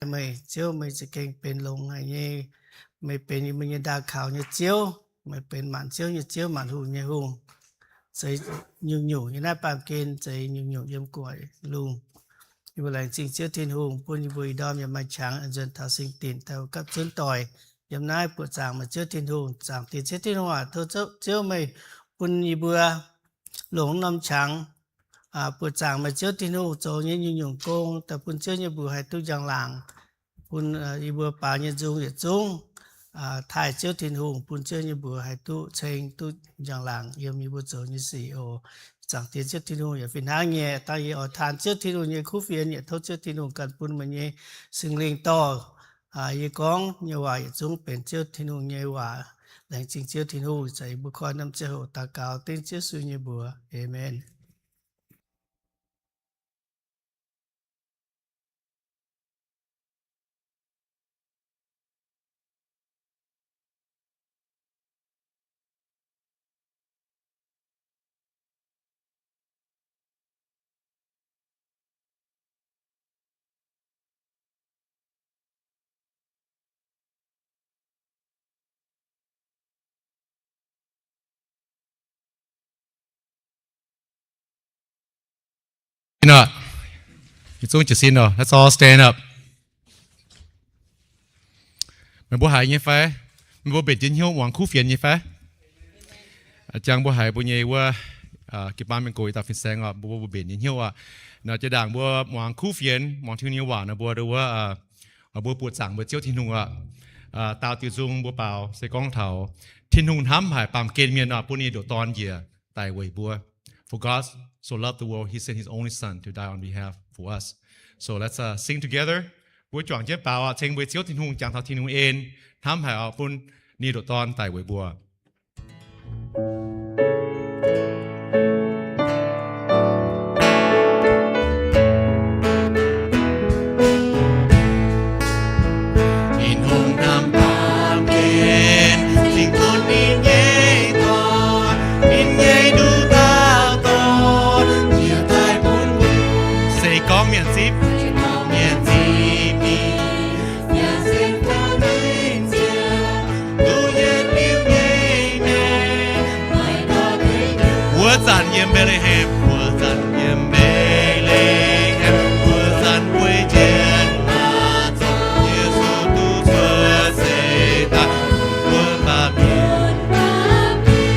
meih, Ziouv, meih za'gengh benx longx haic nyei. Meih benx yie mbuo nyei ndaauh kaux nyei Ziouv. Meih benx maanc ziouv nyei Ziouv, maanc hungh nyei Hungh. Zeix nyungc-nyungc yiem naaiv baamh gen, zeix nyungc-nyungc yiem gu'nguaaic lungh. Yie mbuo laengz zingh Ziouv Tin-Hungh bun yie mbuo ih ndorm yaac maaih qangx nzuonx taux singx dinc daaih gapv zunv doic. Yiem naaiv buoqc zaangc meih Ziouv Tin-Hungh. Zaangc Diex Ziouv Tin-Hungh aac, tov Ziouv meih bun yie mbuo longc norm qangx buoqc zaangc meih Ziouv Tin-Hungh zoux nyei nyungc-nyungc gong daaih bun Ziouv nyei mbuox haih duqv njang-laangc, bun yie mbuo baaux nyei nzung yietc zungv taaih Ziouv Tin-Hungh, bun Ziouv nyei mbuox haih duqv ceng duqv njang-laangc yiem yie mbuo zoux nyei sic oc. Zaangc Diex Ziouv Tin-Hungh yaac fih hnangv nyei, dangh yie oix taan Ziouv Tin-Hungh nyei kuv fienx, yaac tov Ziouv Tin-Hungh ganh bun meih nyei Singx Lingh dorh yie gorngv nyei waac yietc zungv benx Ziouv Tin-Hungh nyei waac. Laengz zingh Ziouv Tin-Hungh, ceix mbuo koi norm ziangh hoc daux gaux dengv Ziouv Yesu nyei mbuox. Aamen. Sin oc. Yietc zungv jiez sin oc. Let's all stand up. Meih mbuo haiz nyei fai? Meih mbuo mbenc jienv hnyouv muangx kuv fienx nyei fai? Jangx mbuo haiz mbuo nyei wuov jiu-baang mienh gox yie dauh fin-saeng oc, mbuo mbuo mbenc nyei hnyouv oc. Nor jiex ndaangc mbuo muangx kuv fienx, muangx Tin-Hungh nyei waac nor, mbuo ndo wuov, mbuo buoqc zaangc mbuo Ziouv Tin-Hungh oc. Daauh diuh nzung mbuo baaux se gorngv taux Tin-Hungh hnamv haic baamh gen mienh oc, bun ninh ndoqc Dorn njiec daic weic mbuo. For God so loved the world, he sent his only Son to die on behalf for us. So let's sing together. Mbuo juangc jienv baaux oc, ceng mbuo Ziouv Tin-Hungh, jangx taux Tin-Hungh en hnamv haic oc, bun ninh ndoqc Dorn daic weic mbuo. Tin-Hungh hnamv baamh gen, cingx bun ninh nyei Dorn, ninh nyei nduqc dauh Dorn, njiec daaih bun mbuo. Se gorngv mienh zipv, mienh zipv ninh, yaac sienx taux ninh ziangh, duqv yietc liuz nyei mienh, maaih dorh deix nyungc. Wuov zanc yiem Mbetc^le^hem, wuov zanc yiem Mbetc^le^hem, wuov zanc bueix jienv maaz-zorc, Yesu duqv cuotv seix daaih bun mbuo baamh mienh,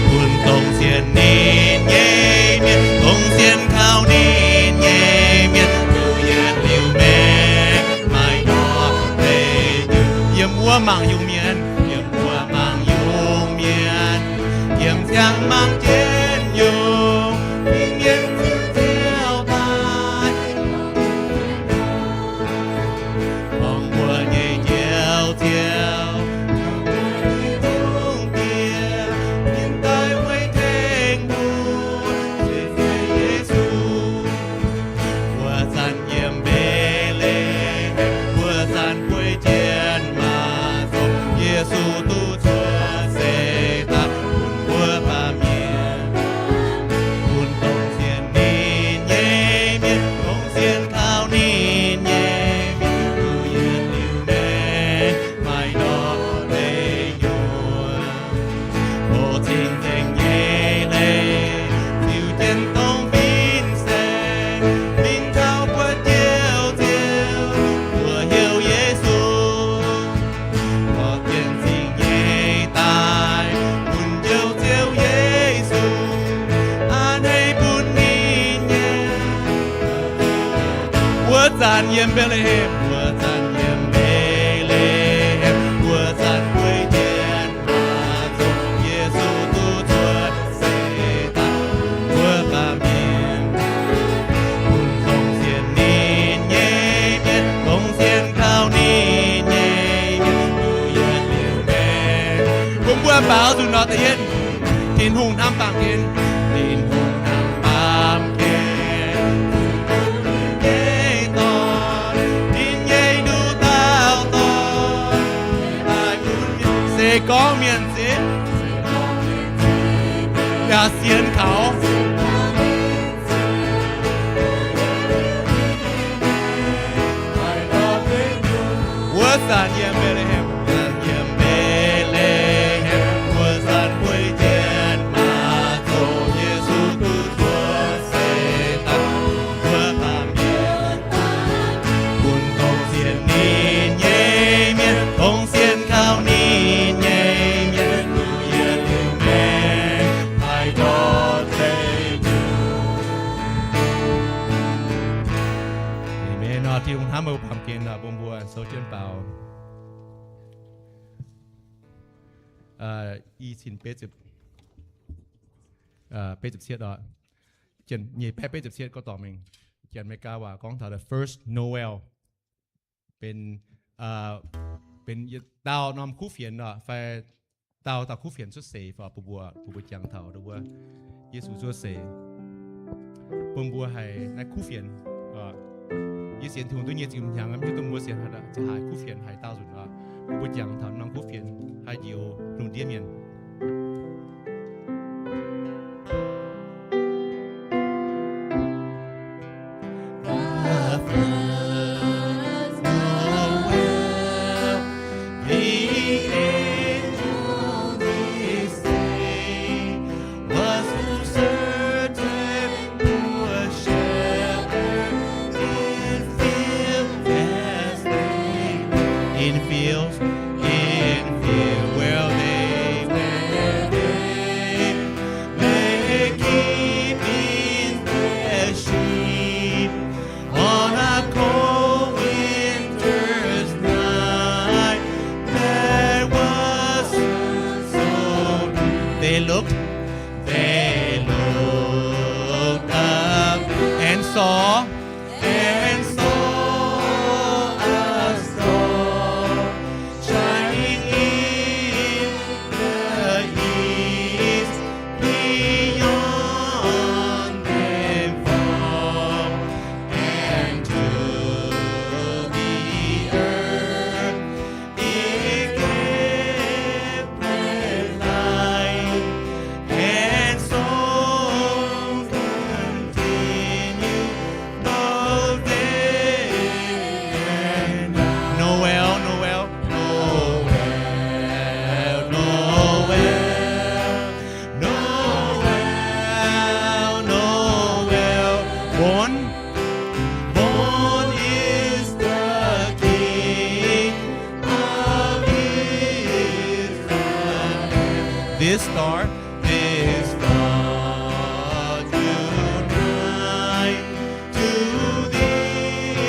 bun dongh sienx ninh nyei mienh, dongh sienx kaux ninh nyei mienh, duqv yietc liuz maengc, maaih dorh deix nyungc. Yiem wuov mangc yungz mienh, yiem wuov mangc yungz mienh, yiem ziangh mangc jienv yungz, mingh mienh ziouc ziouc daaih, dongh mbuo nyei Njoux Ziouv, dongh mbuo nyei Zungv Diex, ninh daaih weic tengx mbuo, se Yesu. Wuov zanc yiem Mbetc^le^hem, wuov zanc bueix jienv maaz-zorc, Yesu duqv cuotv seix daaih bun mbuo baamh mienh, bun dongh sienx ninh nyei mienh, dongh sienx kaux ninh nyei mienh, duqv yietc liuz maengc, maaih dorh deix nyungc. O cing-nzengc nyei leiz, ziux jienv dongh fin-saeng, mingh taux buatc Njoux Ziouv, mbuox heuc Yesu, dorh jienv zingh nyei daaih bun Njoux Ziouv Yesu, a'hneiv bun ninh nyei. Wuov zanc yiem Mbetc^le^hem, wuov zanc yiem Mbetc^le^hem, wuov zanc bueix jienv maaz-zorc, Yesu duqv cuotv seix daaih bun mbuo baamh mienh, bun dongh sienx ninh nyei mienh, dongh sienx kaux ninh nyei mienh, duqv yietc liuz maengc. Bun mbuo baaux nzunc nor da'yietv. Tin-Hungh hnamv baamh gen, Tin-Hungh hnamv baamh gen, nyei Dorn, ninh nyei nduqc dauh Dorn, daaih bun mienh, se gorngv mienh zipv, yaac sienx kaux. Wuov zanc yiem Mbetc^le^hem, yiem Mbetc^le^hem, wuov zanc bueix jienv maaz-zoh Yesu duqv zuov seix daaih, wuov baamh mienh bun dongh sienx ninh nyei mienh, dongh sienx kaux ninh nyei mienh, duqv yietc liuz maengc haih ndortv deic-bung. Aamen. Nor, Tin-Hungh hnamv mbuo baamh gen nor, bun mbuo sou jienv baaux. I cin betv ziepc, betv ziepc cietv oc. Janx-nyeic baeqv betv ziepc cietv gorngv dorngc mingh. Janx-Meigaa waac gorngv taux the first Noel. Benx, benx yietc dauh norm kuv fienx oc, fai dauh dauh kuv fienx cuotv seix fai bun mbuo, bun mbuo jangx taux wuov Yesu zuov seix, bun mbuo haiz naaiv kuv fienx. Yie sienx Tin-Hungh duqv nyic ziepc hnyangx, mv hiuv duqv mbuo sienx haaix, haiz kuv fienx haiz daauh nzunc oc. Bun mbuo jangx taux norm kuv fienx haih njoux lungh ndiev mienh. The first Noel, the angel did say, was to certain poor shepherds in fields as they were. In fields, in fields where they were, they were keeping their sheep. On a cold winter's night, there was so they looked, they looked up and saw, and saw a star shining in the east beyond them far, and to the earth it gave great light, and songs continued both day and night. Noel, Noel, Noel, Noel, Noel, Noel. Born, born is the King of Israel. This star, this star tonight to thee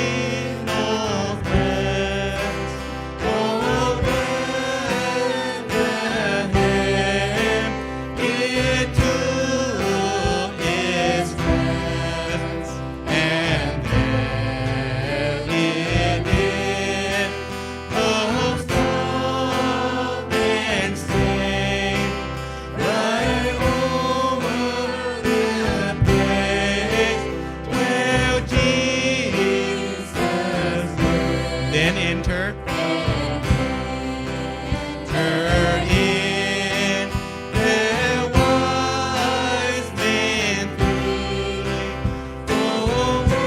doth pass. O Bethlehem, it took its place, and there it did both stop and stay. Right over the place where Jesus was. Then enter, enter in the wise men three. O who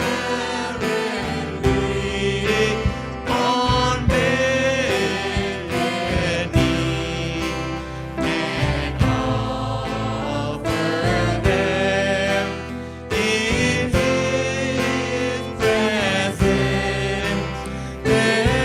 have envy on Bethany, and offer them in his presence. Their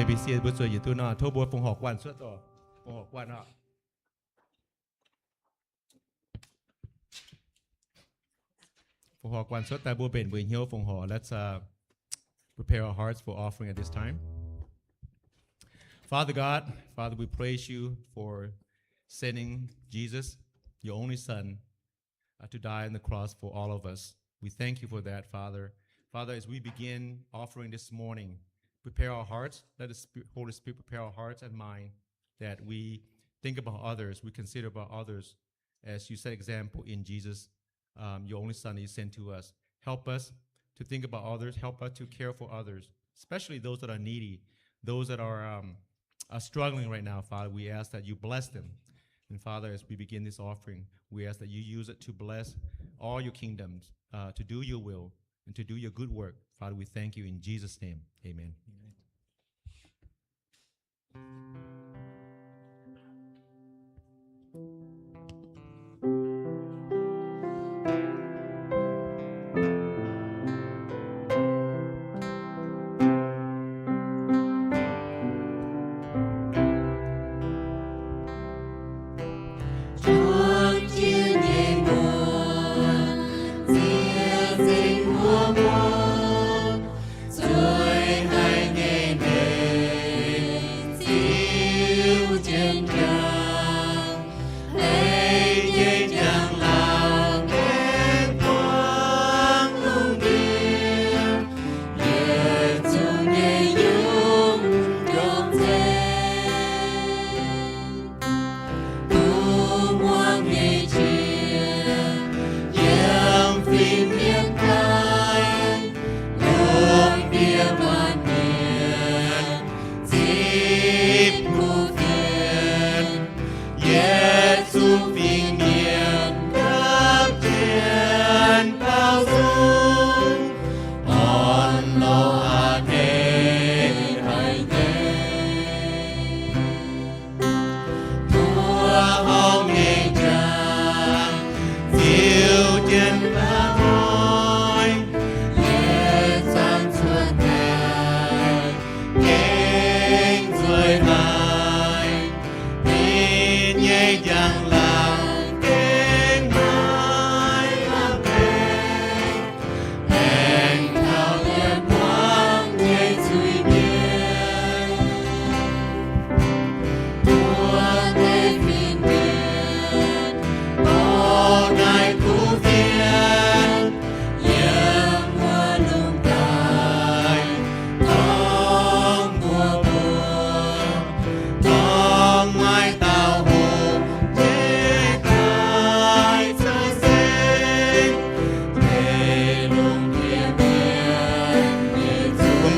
A B C mbuo zueiz yietc duqv nor, tov mbuo fongc horc guanh cuotv oc. Fongc horc guanh oc. Fongc horc guanh cuotv daaih mbuo mbenc mbuo nyei hnyouv fongc horc. Let's, uh, prepare our hearts for offering at this time. Father God, Father, we praise you for sending Jesus, your only Son, uh, to die on the cross for all of us. We thank you for that, Father. Father, as we begin offering this morning, prepare our hearts. Let the Spirit, Holy Spirit, prepare our hearts and mind that we think about others, we consider about others, as you set example in Jesus, um, your only Son that you sent to us. Help us to think about others. Help us to care for others, especially those that are needy, those that are, um, are struggling right now, Father. We ask that you bless them. And Father, as we begin this offering, we ask that you use it to bless all your kingdoms, uh, to do your will and to do your good work. Father, we thank you in Jesus' name. Amen.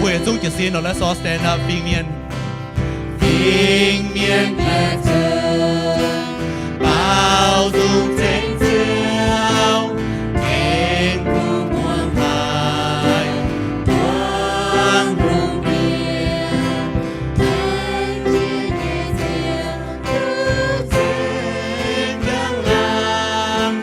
Mbuo yietc zungv jiez sin nor, let's all stand up, fingx mienh. Fingx mienh daaih zunh, baaux nzung ceng Ziouv, gengh kuv muangx haic, buangv lungh ndiev, dengv jiex nyei Ziouv, duqv ceng njang-laangc.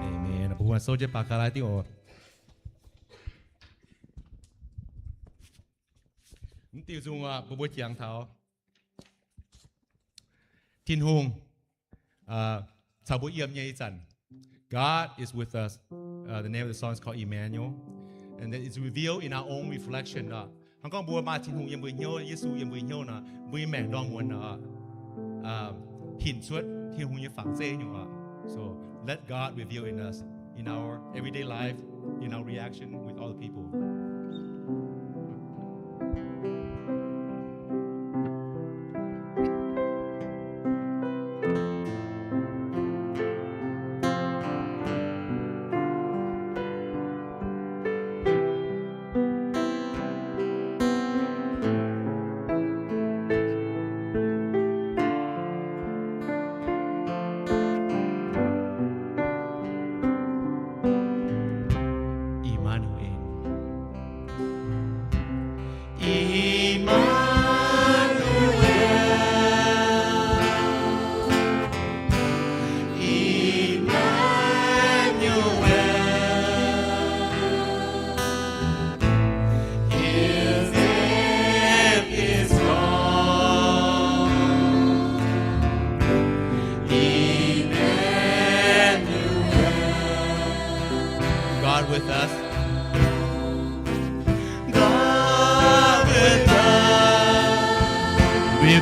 Amen. Mbuo huan sou jienv baac ga'naaiv dingh oc. Mv diuh nzung aqv, mbuo mbuo jangx taux Tin-Hungh caux mbuo yiem nyei ih zanc. God is with us. Uh, the name of the song is called Emmanuel. And then it's revealed in our own reflection. Uh, hnangv gorngv mbuo maaih Tin-Hungh yiem mbuo hnyouv, Yesu yiem mbuo hnyouv nor, mbuo nyei maengc ndorm wuonx nor, uh, hinc cuotv Tin-Hungh nyei fangx zeiv nyungc oc. So let God reveal in us, in our everyday life, in our reaction with other people.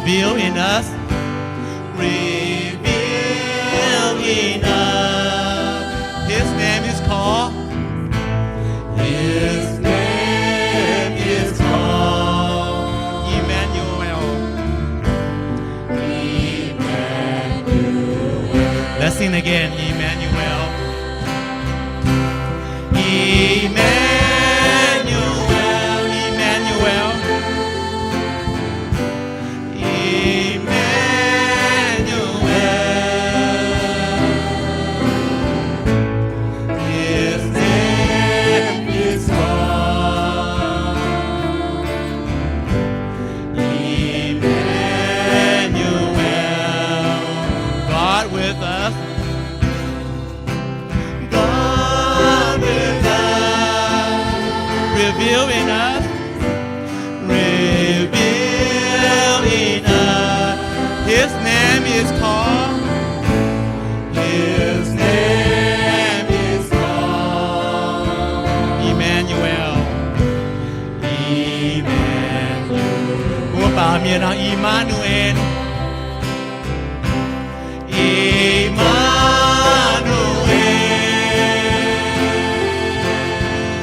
Reveal in us. Reveal in us. His name is called. His name is called Emmanuel. Emmanuel. Let's sing again. Emmanuel. Emmanuel, Emmanuel, Emmanuel. His name is called Emmanuel. God with us. God with us, reveal in us, reveal in us. His name is called, His name is called Emmanuel. Emmanuel. Mbuo baaux mienh nor, Immanuel. Immanuel, Immanuel,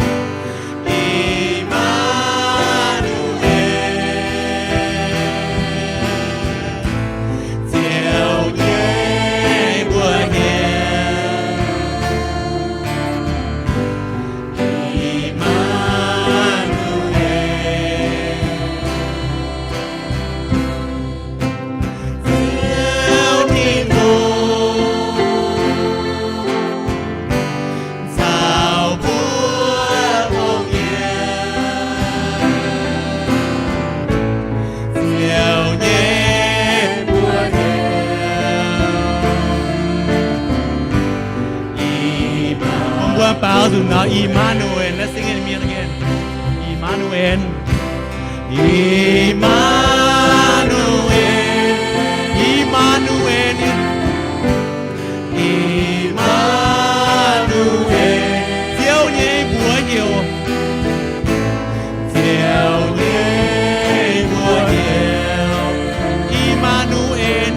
Ziouv nyei mbuox heuc. Immanuel. Ziouv Tin-Hungh caux mbuo dongh yiem, Ziouv nyei mbuox heuc. Mbuo baaux nzunc nor, Immanuel. Let's sing it again. Immanuel. Immanuel, Immanuel, Immanuel, Ziouv nyei mbuox heuc, Ziouv nyei mbuox heuc, Immanuel,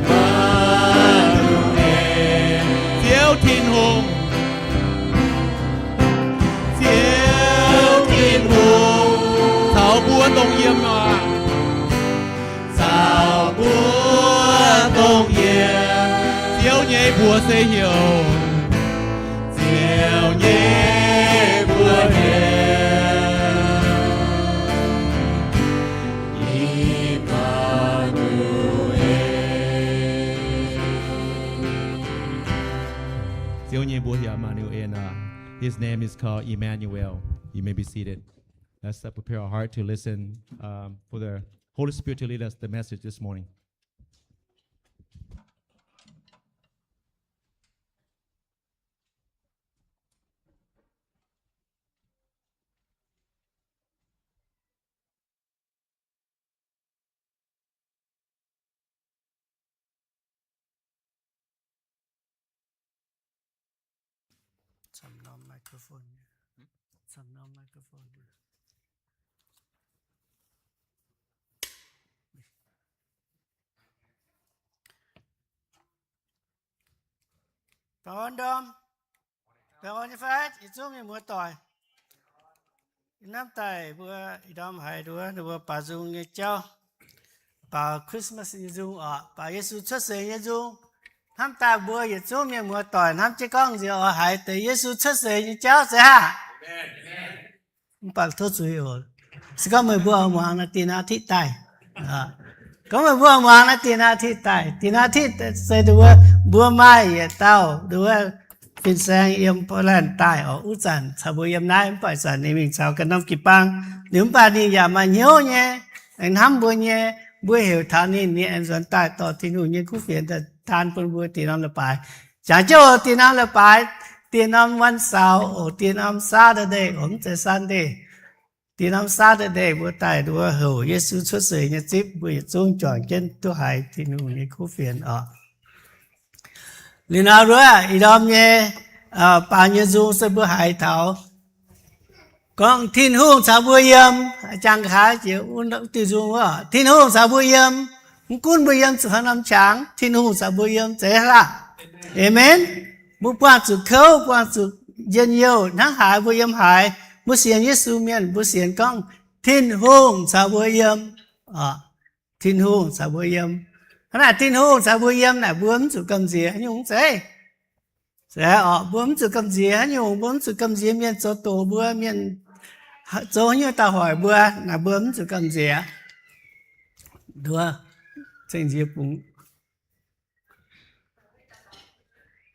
Immanuel, Ziouv Tin-Hungh. Ziouv Tin-Hungh caux mbuo dongh yiem oc. Caux mbuo dongh yiem, Ziouv nyei mbuox se heuc, Ziouv nyei mbuox heuc, Immanuel. Ziouv nyei mbuox heuc Immanuel. Uh, his name is called Emmanuel. You may be seated. Let's, uh, prepare our heart to listen, um, for the Holy Spirit to lead us the message this morning. Camv norm microphone. Camv norm microphone. Baengh orn ndorm. Baengh orn nyei fai, yietc zungv mienh muoz-doic. Ih hnamv daaih mbuo ih ndorm haiz nduov, ninh mbuo baaux nzung nyei jauv, baaux Christmas nyei nzung oc, baaux Yesu cuotv seix nyei nzung. Hnamv daaih mbuo yietc zungv mienh muoz-doic hnamv jienv gorngv nziex oix haiz deix Yesu cuotv seix nyei jauv zeiz haah? Mv baac tov zuiz oc. Se gorngv meih mbuo muangx naaiv dinh aqv hitv daaih. Gorngv meih mbuo muangx naaiv dinh aqv hitv daaih, dinh aqv hitv se nduov mbuo maaih yietc dauh nduov fin-saeng yiem Portland daaih oc. Wuov zanc caux mbuo yiem naaiv, mv baac ih zanc ninh mingh caux ganh norm jiu-baang. Liuz mv baac ninh yaac maaih hnyouv nyei, aengx hnamv mbuo nyei. Mbuo heuc taux ninh, ninh aengx nzuonx daaih dorh Tin-Hungh nyei kuv fienx daaih taan bun mbuo dinh norm leiz-baaix. Jangx jienv oc, dinh norm leiz-baaix, dinh norm วันเสาร์ oc, dinh norm Saturday oc, mv zeiz Sunday. Dinh norm Saturday mbuo daaih nduov houc Yesu cuotv seix nyei zipv, mbuo yietc zungv juangc jienv duqv haiz Tin-Hungh nyei kuv fienx oc. Liuz nor nduov ih ndorm nyei, uh, baaux nyei nzung se mbuo haiz taux Gorngv Tin-Hungh caux mbuo yiem, jangx nqa'haav jiex wuov diuh nzung wuov, Tin-Hungh caux mbuo yiem. Mv gunv mbuo yiem zuqc haaix norm qangx, Tin-Hungh caux mbuo yiem, zeiz aqv. Aamen. Mbuo buangh zuqc kouv, buangh zuqc njien-youh hnangv haaix, mbuo yiem haaix, mbuo sienx Yesu mienh, mbuo sienx gorngv Tin-Hungh caux mbuo yiem. Tin-Hungh caux mbuo yiem. Hnangv naaic Tin-Hungh caux mbuo yiem naaic, mbuo mv zuqc gamh nziex haaix nyungc, zeiz? Zeiz oc. Mbuo mv zuqc gamh nziex haaix nyungc, mbuo mv zuqc gamh nziex mienh zoux doqc mbuo, mienh zoux haaix nyungc daaih hoic mbuo, naaic mbuo mv zuqc gamh nziex. Nduov, ceng nziex bungx.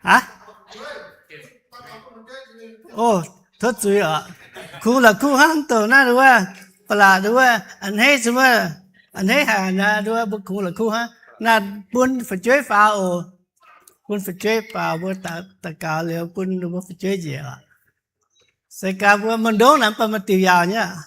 Aav, o, tov zuiz oc. Kungx la'kuqv hnangv, mv douc naaiv nduov, ba'laqc nduov, a'hneiv zuqc wuov, a'hneiv haic naaic nduov, mbuo kungx la'kuqv hnangv. Naaiv bun fu'jueiv faaux oc. Bun fu'jueiv faaux, mbuo daux gaux liuz bun ninh mbuo fu'jueiv njiec oc. Se gaax mbuo maaih ndongc naaic mv baac maaih diuc yaauc nyei aqv.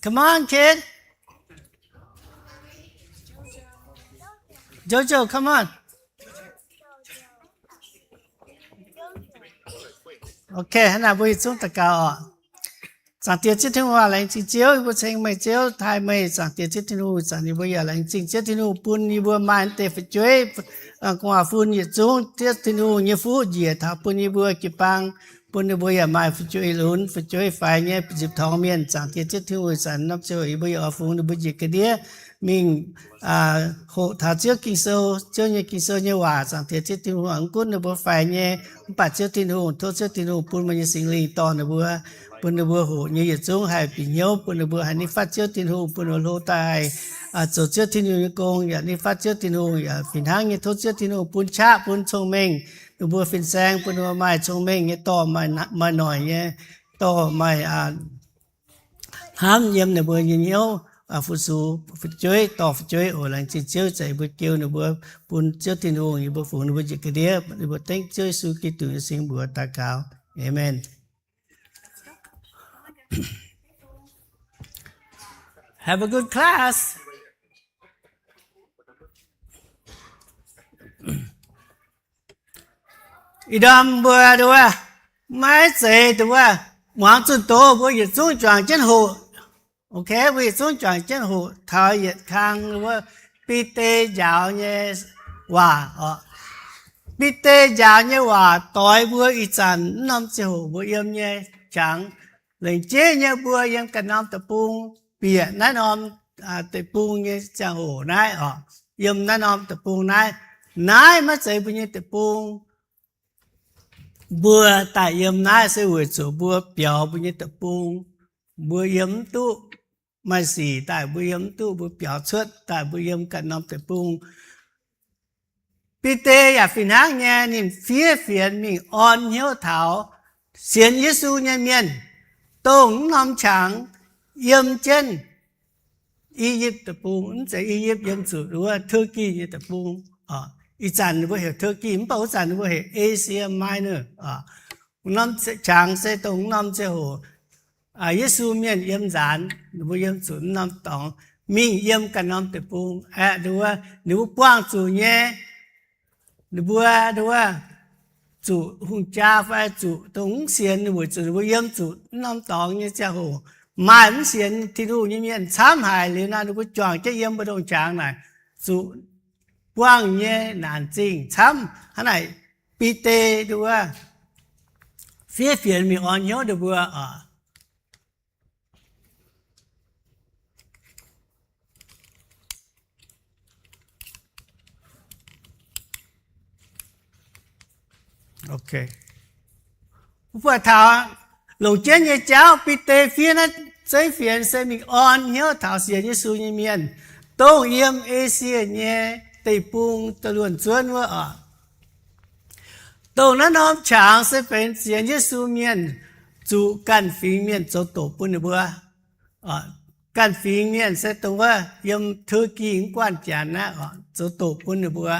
Come on, kid. Jojo, come on. Ok, hnangv naaic mbuo yietc zungv daux gaux oc. Zaangc Diex Ziouv Tin-Hungh aac, laengz zingh Ziouv, yie mbuo ceng meih Ziouv, taaih meih. Zaangc Diex Ziouv Tin-Hungh, zanc yie mbuo yaac laengz zingh Ziouv Tin-Hungh bun yie mbuo maaih deix fu'jueiv, gu'nguaaz-fun yietc zungv, Ziouv Tin-Hungh nyei fuqv njiec taux bun yie mbuo jiu-baang, bun ninh mbuo yaac maaih fu'jueiv lunx, fu'jueiv faix nyei nzipc torngx mienh. Zaangc Diex Ziouv Tin-Hungh, zanc norm ziangh hoc yie mbuo yaac oix fungx ninh mbuo njiec ga'ndiev mingh hoqc taux Ziouv Ging-Sou, Ziouv nyei Ging-Sou nyei waac. Zaangc Diex Ziouv Tin-Hungh, mv gunv ninh mbuo faix nyei, mv baac Ziouv Tin-Hungh, tov Ziouv Tin-Hungh bun meih nyei Singx Lingh dorh ninh mbuo, bun ninh mbuo hoqc nyei yietc zungv haih bieqc hnyouv, bun ninh mbuo haih ninh fatv Ziouv Tin-Hungh, bun ninh mbuo hlo daaih haih zoux Ziouv Tin-Hungh nyei gong, yaac ninh fatv Ziouv Tin-Hungh. Yaac fih hnangv nyei tov Ziouv Tin-Hungh bun qaqv, bun cong-mengh ninh mbuo fin-saeng, bun ninh mbuo maaih cong-mengh nyei dorh, maaih noic nyei dorh, maaih hnamv yiem ninh mbuo nyei hnyouv fu-sux fu'jueiv, dorh fu'jueiv oc. Laengz zingh Ziouv, zanc yie mbuo jiu ninh mbuo bun Ziouv Tin-Hungh, yie mbuo fungx ninh mbuo njiec ga'ndiev, ninh mbuo dengv Ziouv Yesu Giduc nyei singx mbuox daux gaux. Aamen. Have a good class. Ih ndorm mbuo nduov, maiv zeiz nduov, muangx zunh doz mbuo yietc zungv juangc jienv hoqc. Ok, mbuo yietc zungv juangc jienv hoqc taux yietc kang wuov Bide njaaux nyei waac oc. Bide njaaux nyei waac doix mbuo ih zanc mv norm ziangh hoc mbuo yiem nyei qangx. Lengc jeiv nyei mbuo yiem ganh norm deic-bung, bieqc naaiv norm deic-bung nyei ziangh hoc naaiv oc, yiem naaiv norm deic-bung naaiv. Naaiv maiv zeiz mbuo nyei deic-bung. Mbuo daaih yiem naaiv se weic zuqc mbuo biaux mbuo nyei deic-bung. Mbuo yiem mv duqv, maaih sic daaih mbuo yiem mv duqv, mbuo biaux cuotv daaih mbuo yiem ganh norm deic-bung. Bide yaac fih hnangv nyei, ninh fiev fienx mingh orn hnyouv taux sienx Yesu nyei mienh, dongh mv norm qangx yiem jienv I^yipv Deic-Bung, mv zeiz I^yipv, yiem zuqc wuov Turkey nyei deic-bung. Ih zanc ninh mbuo heuc Turkey, mv baac wuov zanc ninh mbuo heuc Asia Minor. Norm qangx se dongh mv norm ziangh hoc Yesu mienh yiem nzaanx, ninh mbuo yiem zuqc mv norm dorngx, mingh yiem ganh norm deic-bung. Aeqv, ninh mbuo, ninh mbuo buangh zuqc nyei, ninh mbuo, ninh mbuo zuqc hungh jaa fai zuqc dongh mv sienx, weic zuqc ninh mbuo yiem zuqc mv norm dorngx nyei ziangh hoc, maaih mv sienx Tin-Hungh nyei mienh camv haic. Liuz naaiv ninh mbuo juangc jienv yiem mbu'ndongx qangx naaic, zuqc buangh nyei naanc zingh camv. Hnangv naaic, Bide, ninh mbuo fiev fienx mingh orn hnyouv ninh mbuo oc. Ok. Mbuo buatc taux longc jienv nyei jauv, Bide fiev naaiv zeiv fienx se mingh orn hnyouv taux sienx Yesu nyei mienh, dongh yiem Esie nyei deic-bung da'luonx zuonv wuov oc. Dongh naaiv norm qangx se benx sienx Yesu mienh zuqc ganh fingx mienh zoux doqc bun ninh mbuo. Ganh fingx mienh se dongh wuov yiem Turkey mv guanh janx naaiv oc, zoux doqc bun ninh mbuo.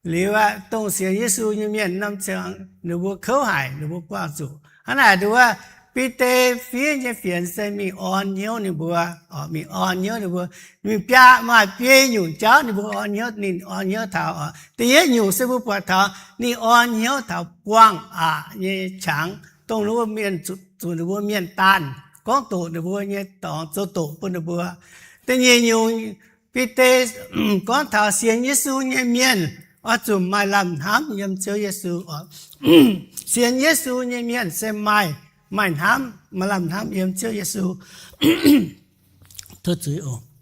Liuz aeqv, dongh sienx Yesu nyei mienh norm ziangh ninh mbuo kouv haic, ninh mbuo buangh zuqc. Hnangv naaic nduov, Bide fiev nyei fienx se mingh orn hnyouv ninh mbuo, mingh orn hnyouv ninh mbuo, mingh biaa maaih biei nyungc jauv ninh mbuo orn hnyouv, ninh orn hnyouv taux oc. Da'yietv nyungc se mbuo buatc taux ninh orn hnyouv taux buangh aqc nyei qangx, dongh ninh mbuo mienh zuqc ninh mbuo mienh daanh, gorngv doqc ninh mbuo nyei dorngx, zoux doqc bun ninh mbuo. Da'nyeic nyungc, Bide gorngv taux sienx Yesu nyei mienh oix zuqc maaih lamh hnamv yiem Ziouv Yesu oc. Sienx Yesu nyei mienh se maaih, maaih hnamv, maaih lamh hnamv yiem Ziouv Yesu.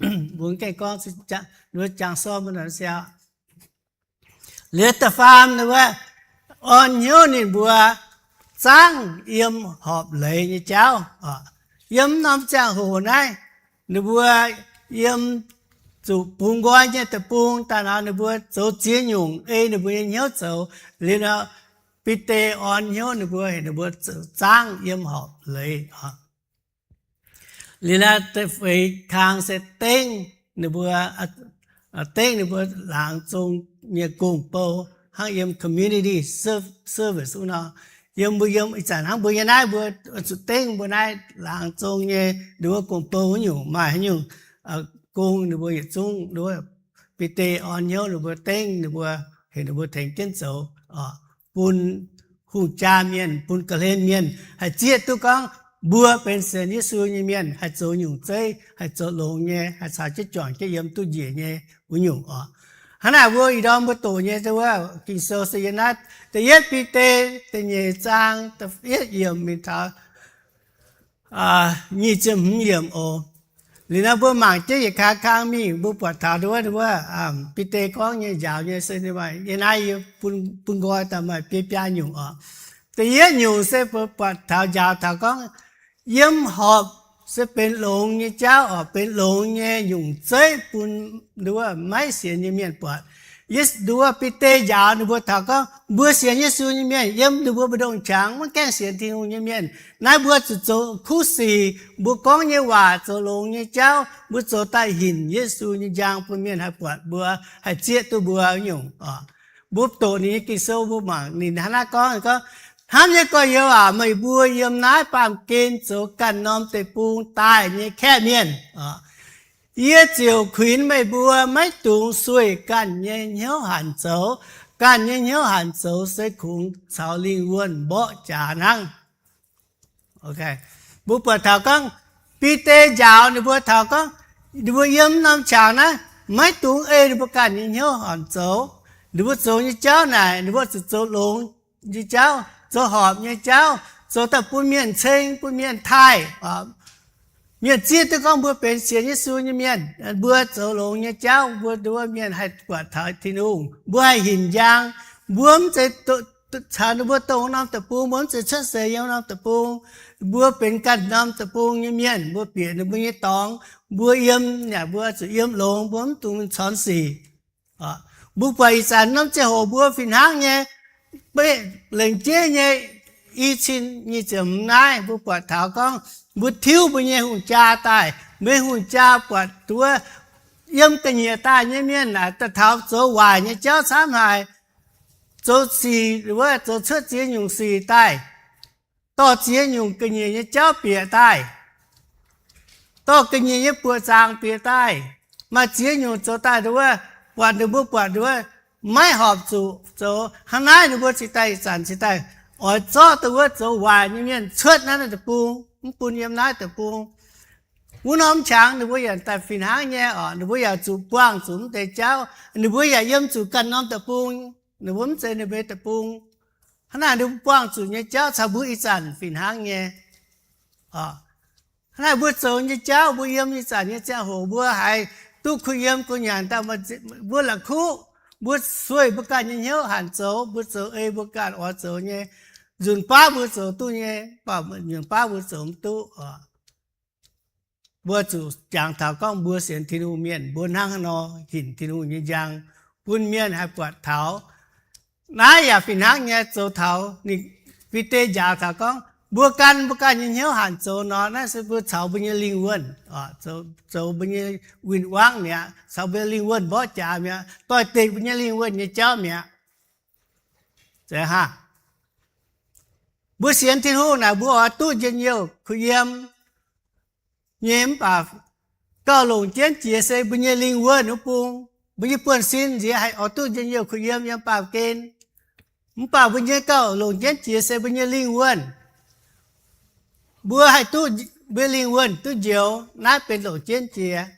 Mbuo gengh gorngv, jangx sou mbuo nor siau. Liuz da'faam ninh mbuo orn hnyouv ninh mbuo zangv yiem horpc leiz nyei jauv. Yiem norm ziangh hoc naaiv, ninh mbuo yiem zuqc bungx nqoi nyei deic-bung daaih nor, ninh mbuo zoux ziex nyungc ei ninh mbuo nyei hnyouv zoux. Liuz nor, Bide orn hnyouv ninh mbuo, ninh mbuo zoux zangv yiem horpc leiz. Liuz naaiv da'feix kang se dengv ninh mbuo, dengv ninh mbuo laangz zong nyei gong-bou hnangv yiem community service wuov nor. Yiem mbuo yiem ih zanc hnangv mbuo nyei naaiv, mbuo zuqc dengv mbuo naaiv laangz zong nyei nduov gong-bou wuov nyungc, maaih haaix nyungc gong ninh mbuo yietc zungv nduov Bide orn hnyouv ninh mbuo dengv ninh mbuo, heuc ninh mbuo tengx jienv zoux, bun hungh jaa mienh, bun ga'hlen mienh haih zieqv duqv gorngv mbuo benx sienx Yesu nyei mienh, haih zoux nyungc zeiv, haih zoux longx nyei, haih caux jienv juangc jienv yiem duqv njiec nyei wuov nyungc oc. Hnangv naaic mbuo ih ndorm mbuo doqc nyei wuov Ging-Sou se yiem naaiv da'yietv Bide da'nyeic zaang da'yietv yiemc mingh taux nyic ziepc hmz yiemc oc. Liuz nor mbuo mangc jienv yietc kang kang mingh, mbuo buatc taux wuov, wuov Bide gorngv nyei njaaux nyei se yiem naaiv yie bun, bun nqoi daaih maaih biei biaa nyungc oc. Da'yietv nyungc se mbuo buatc taux njaaux taux gorngv yiem horpc se benx longx nyei jauv oc, benx longx nyei nyungc zeiv bun nduov maiv sienx nyei mienh buatc. Nduov Bide njaaux ninh mbuo taux gorngv mbuo sienx Yesu nyei mienh yiem ninh mbuo mbu'ndongx qangx maiv gaengh sienx Tin-Hungh nyei mienh. Naaiv mbuo zuqc zoux kuv sic, mbuo gorngv nyei waac zoux longx nyei jauv, mbuo zoux daaih hinc Yesu nyei njang bun mienh haih buatc mbuo, haih zieqv duqv mbuo nyungc oc. Mbuo doqc ninh nyei Ging-Sou mbuo mangc ninh hnangv naaiv gorngv, gorngv, Hnamv nyei gorx-youz aac, meih mbuo yiem naaiv baamh gen zoux ganh norm deic-bung daaih nyei kaeqv mienh, yie ziouc kuinx meih mbuo maiv dungx sueih ganh nyei hnyouv hanc zoux. Ganh nyei hnyouv hanc zoux se kungx caux lingh wuonh mborqv jaax hnangv. Mbuo buatc taux gorngv Bide njaaux ninh mbuo taux gorngv, ninh mbuo yiem norm qangx naaiv maiv dungx ei ninh mbuo ganh nyei hnyouv hanc zoux. Ninh mbuo zoux nyei jauv naaic ninh mbuo zuqc zoux longx nyei jauv, zoux horpc nyei jauv, zoux daaih bun mienh ceng, bun mienh taaih. Mienh zieqv duqv gorngv mbuo benx sienx Yesu nyei mienh, mbuo zoux longx nyei jauv, mbuo nduov mienh haih buatc taux Tin-Hungh, mbuo haih hinc njang. Mbuo mv zeiz caux ninh mbuo dongh norm deic-bung, mbuo mv zeiz cuotv seix yiem norm deic-bung. Mbuo benx ganh norm deic-bung nyei mienh, mbuo bieqc ninh mbuo nyei dorngx, mbuo yiem, mbuo zuqc yiem longx, mbuo mv dungx corc sic. Mbuo buatc ih zanc norm ziangh hoc mbuo fih hnangv nyei, lengc jeiv nyei, i cin nyic ziepc hmz naaiv mbuo buatc taux gorngv mbuo tiuv mbuo nyei hungh jaa daaih, mbuo hungh jaa buatc nduov yiem ga'nyiec daaih nyei mienh naaic daaih taux zoux waaic nyei jauv camv haic, zoux sic wuov, zoux cuotv ziex nyungc sic daaih, dorh ziex nyungc ga'nyiec nyei jauv bieqc daaih, dorh ga'nyiec nyei buoqc zaangc bieqc daaih, maaih ziex nyungc zoux daaih nduov, buatc ninh mbuo buatc nduov maiv horpc zuqc zoux. Hnangv naaiv ninh mbuo cingx daaih ih zanc cingx daaih oix zorqv dongh wuov zoux waaic nyei mienh cuotv naaiv deic-bung, mv bun yiem naaiv deic-bung. Wuov norm qangx ninh mbuo yaac daaih fih hnangv nyei oc. Ninh mbuo yaac zuqc buangh zuqc mv deix jauv, ninh mbuo yaac yiem zuqc ganh norm deic-bung, ninh mbuo mv zeiz ninh mbuo nyei deic-bung. Hnangv naaic ninh mbuo buangh zuqc nyei jauv caux mbuo ih zanc fih hnangv nyei. Hnangv naaic mbuo zoux nyei jauv, mbuo yiem ih zanc nyei ziangh hoc mbuo haiz duqv kuh yiem gu'nyanc daaih, mbuo la'kuqv, mbuo sueih mbuo ganh nyei hnyouv hanc zoux, mbuo zoux ei mbuo ganh oix zoux nyei, nzunc baav mbuo zoux duqv nyei, mv baac nzunc baav mbuo zoux mv duqv oc. Mbuo zuqc jangx taux gorngv mbuo sienx Tin-Hungh mienh, mbuo hnangv haaix nor hinc Tin-Hungh nyei njang bun mienh haih buatc taux. Naaiv yaac fih hnangv nyei zoux taux ninh Bide njaaux taux gorngv, Mbuo gan mbuo ganh nyei hnyouv hanc zoux nor, naaiv se mbuo caux mbuo nyei lingh wuonh, zoux mbuo nyei win-wangv mi'aqv, caux mbuo nyei lingh wuonh mborqv jaax mi'aqv, doix-dekc mbuo nyei lingh wuonh nyei jauv mi'aqv. Mbuo sienx Tin-Hungh naaic, mbuo oix duqv njien-youh kuh yiem nyei, mv baac gauh longc jienv jiex se mbuo nyei lingh wuonh wuov bung. Mbuo nyei buonv-sin nziex haih oix duqv njien-youh kuh yiem yiem baamh gen, mv baac mbuo nyei gauh longc jienv jiex se mbuo nyei lingh wuonh. Mbuo haih duqv mbuo lingh wuonh duqv njoux, naaiv benx longc jienv jiex.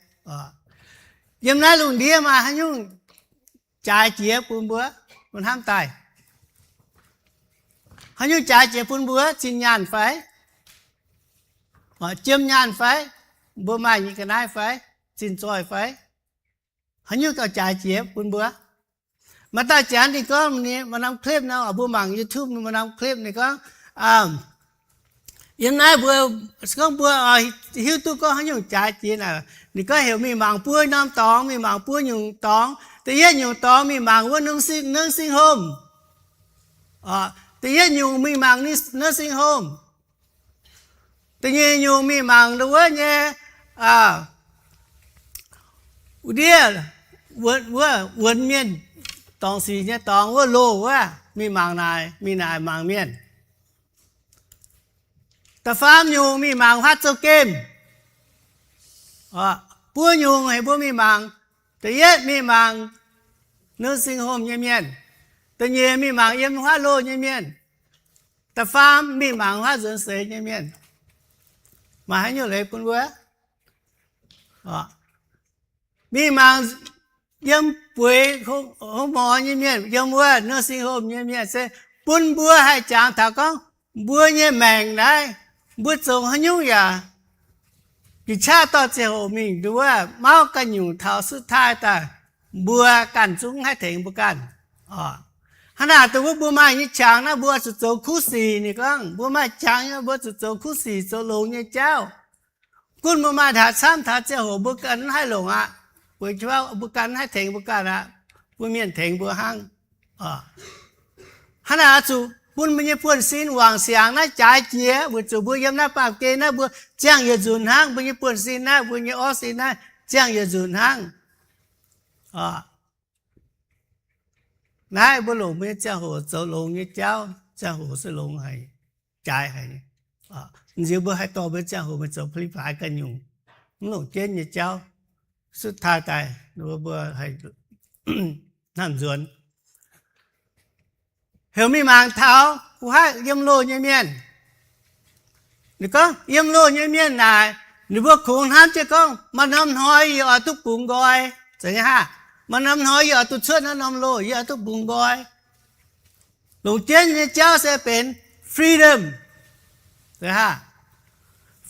Yiem naaiv lungh ndiev maaih haaix nyungc jaaix jiex bun mbuo? Mbuo hnamv daaih, haaix nyungc jaaix jiex bun mbuo? Zinh nyaanh fai? Jiem nyaanh fai? Mbuo maaih nyei ga'naaiv fai? Zinh zoih fai? Haaix nyungc gauh jaaix jiex bun mbuo? Maaih dauh janx ninh gorngv, maaih norm clip nor, mbuo mangc YouTube maaih norm clip ninh gorngv, yiem naaiv mbuo, se gorngv mbuo hiuv duqv gorngv haaix nyungc jaaix jiex naaic, ninh gorngv heuc mingh mangc buo norm dorngx, mingh mangc buo nyungc dorngx. Da'yietv nyungc dorngx mingh mangc wuov nursing home. Da'yietv nyungc mingh mangc nursing home. Da'nyeic nyungc mingh mangc wuov nyei, wuov ndiev, wuonx mienh, dorngc sic nyei dorngx wuov loh wuov, mingh mangc naaic, mingh naaic mangc mienh. Da'faam nyungc mingh mangc huaatv zouv-gemh. Buo nyungc heuc mbuo mingh mangc. Da'yietv mingh mangc nursing home nyei mienh. Da'nyeic mingh mangc yiem huaatv loh nyei mienh. Da'faam mingh mangc huaatv nzuonx seix nyei mienh. Maaih haaix nyungc leiz bun mbuo? Mingh mangc yiem bueix hungh morz nyei mienh, yiem wuov nursing home nyei mienh se bun mbuo haih jangx taux gorngv mbuo nyei maengc naaiv, mbuo zoux haaix nyungc yaac jiex qaqv dorh ziangh hoc mingh nduov mauv ganh nyungc taux suv taaih daaih, mbuo ganh zungv haih tengx mbuo ganh. Hnangv naaic dongh wuov mbuo maaih nyei qangx naaiv mbuo zuqc zoux kuv sic. Ninh gorngv mbuo maaih qangx mbuo zuqc zoux kuv sic, zoux longx nyei jauv. Gunv mbuo maaih haaix camv taux ziangh hoc mbuo ganh haih longc aqv. Weic zuqc mbuo ganh haih tengx mbuo ganh aqv. Mbuo mienh tengx mbuo hnangv. Hnangv naaic oix zuqc bun mbuo nyei buonv-sin wangc siangx naaiv jaaix jiex, weic zuqc mbuo yiem naaiv baamh gen naaiv mbuo ziangh yietc nzunc hnangv. Mbuo nyei buonv-sin naaiv, mbuo nyei orv sin naaiv ziangh yietc nzunc hnangv. Naaiv mbuo longc mbuo nyei ziangh hoc zoux longx nyei jauv, ziangh hoc se longx haic, jaaix haic. Nziex mbuo haih dorh mbuo ziangh hoc mingh zoux pli-baaix ganh nyungc, mv longc jienv nyei jauv, suv taaih daaih mbuo haih hnamv nzuonx. Heuc mingh mangc taux wuov haaix yiem loh nyei mienh. Ninh gorngv yiem loh nyei mienh naaic, ninh mbuo kungx hnamv jienv gorngv maaih norm hnoi yie oix duqv bungx nqoi. Zeiz nyei haah? Maaih norm hnoi yie oix duqv cuotv naaiv norm loh, yie oix duqv bungx nqoi. Longc jienv nyei jauv se benx freedom.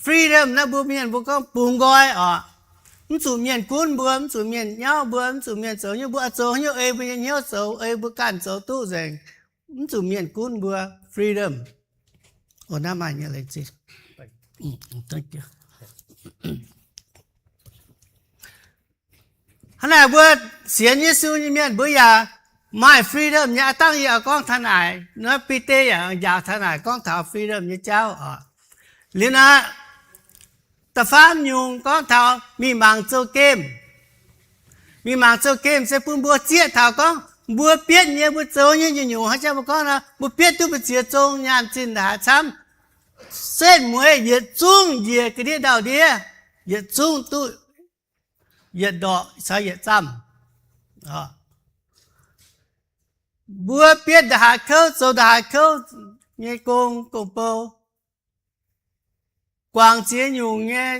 Freedom naaiv mbuo mienh mbuo gorngv bungx nqoi oc. Mv zuqc mienh gunv mbuo, mv zuqc mienh nyauv mbuo, mv zuqc mienh zoux nyungc, mbuo oix zoux haaix nyungc ei mbuo nyei hnyouv zoux, ei mbuo ganh zoux duqv nzengc. Mv zuqc mienh gunv mbuo, freedom. Hnangv naaic mbuo sienx Yesu nyei mienh mbuo yaac maaih freedom nyei. Aav dangh yie oix gorngv taux naaic, naaiv Bide yaac njaaux taux naaic gorngv taux freedom nyei jauv oc. Liuz naaic, da'faam nyungc gorngv taux mingh mangc zouv-gemh. Mingh mangc zouv-gemh se bun mbuo zieqv taux gorngv mbuo bietv nyei, mbuo zoux nyei nyungc-nyungc, haaix jangx mbuo gorngv nor, mbuo bietv duqv mbu'ziex zong nyaanh zinh haaix camv, setv mueiz yietc zungv njiec ga'ndiev ndau-ndiev, yietc zungv duqv yietc ndorqc caux yietc zamh. Mbuo bietv ndongc haaix kouv zoux ndongc haaix kouv nyei gong, gong-bou, guangc ziex nyungc nyei,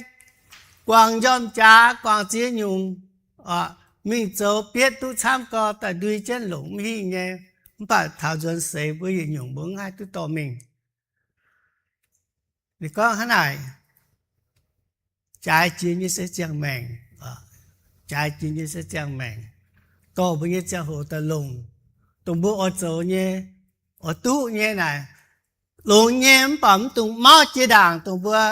guangc njormh-jaax, guangc ziex nyungc, mingh zoux bietv duqv camv gorx daaih ndui jienv longc mv hingh nyei. Mv baac taux nzuonx seix mbuo yietc nyungc mbuo mv haih duqv dorh mingh. Ninh gorngv hnangv naaic, jaaix jiex nyei se ziangh maengc, jaaix jiex nyei se ziangh maengc, dorh mbuo nyei ziangh hoc daaih longc, dongh mbuo oix zoux nyei, oix duqv nyei naaic, longx nyei mv baac mv dungx mauv jiex ndaangc dongh mbuo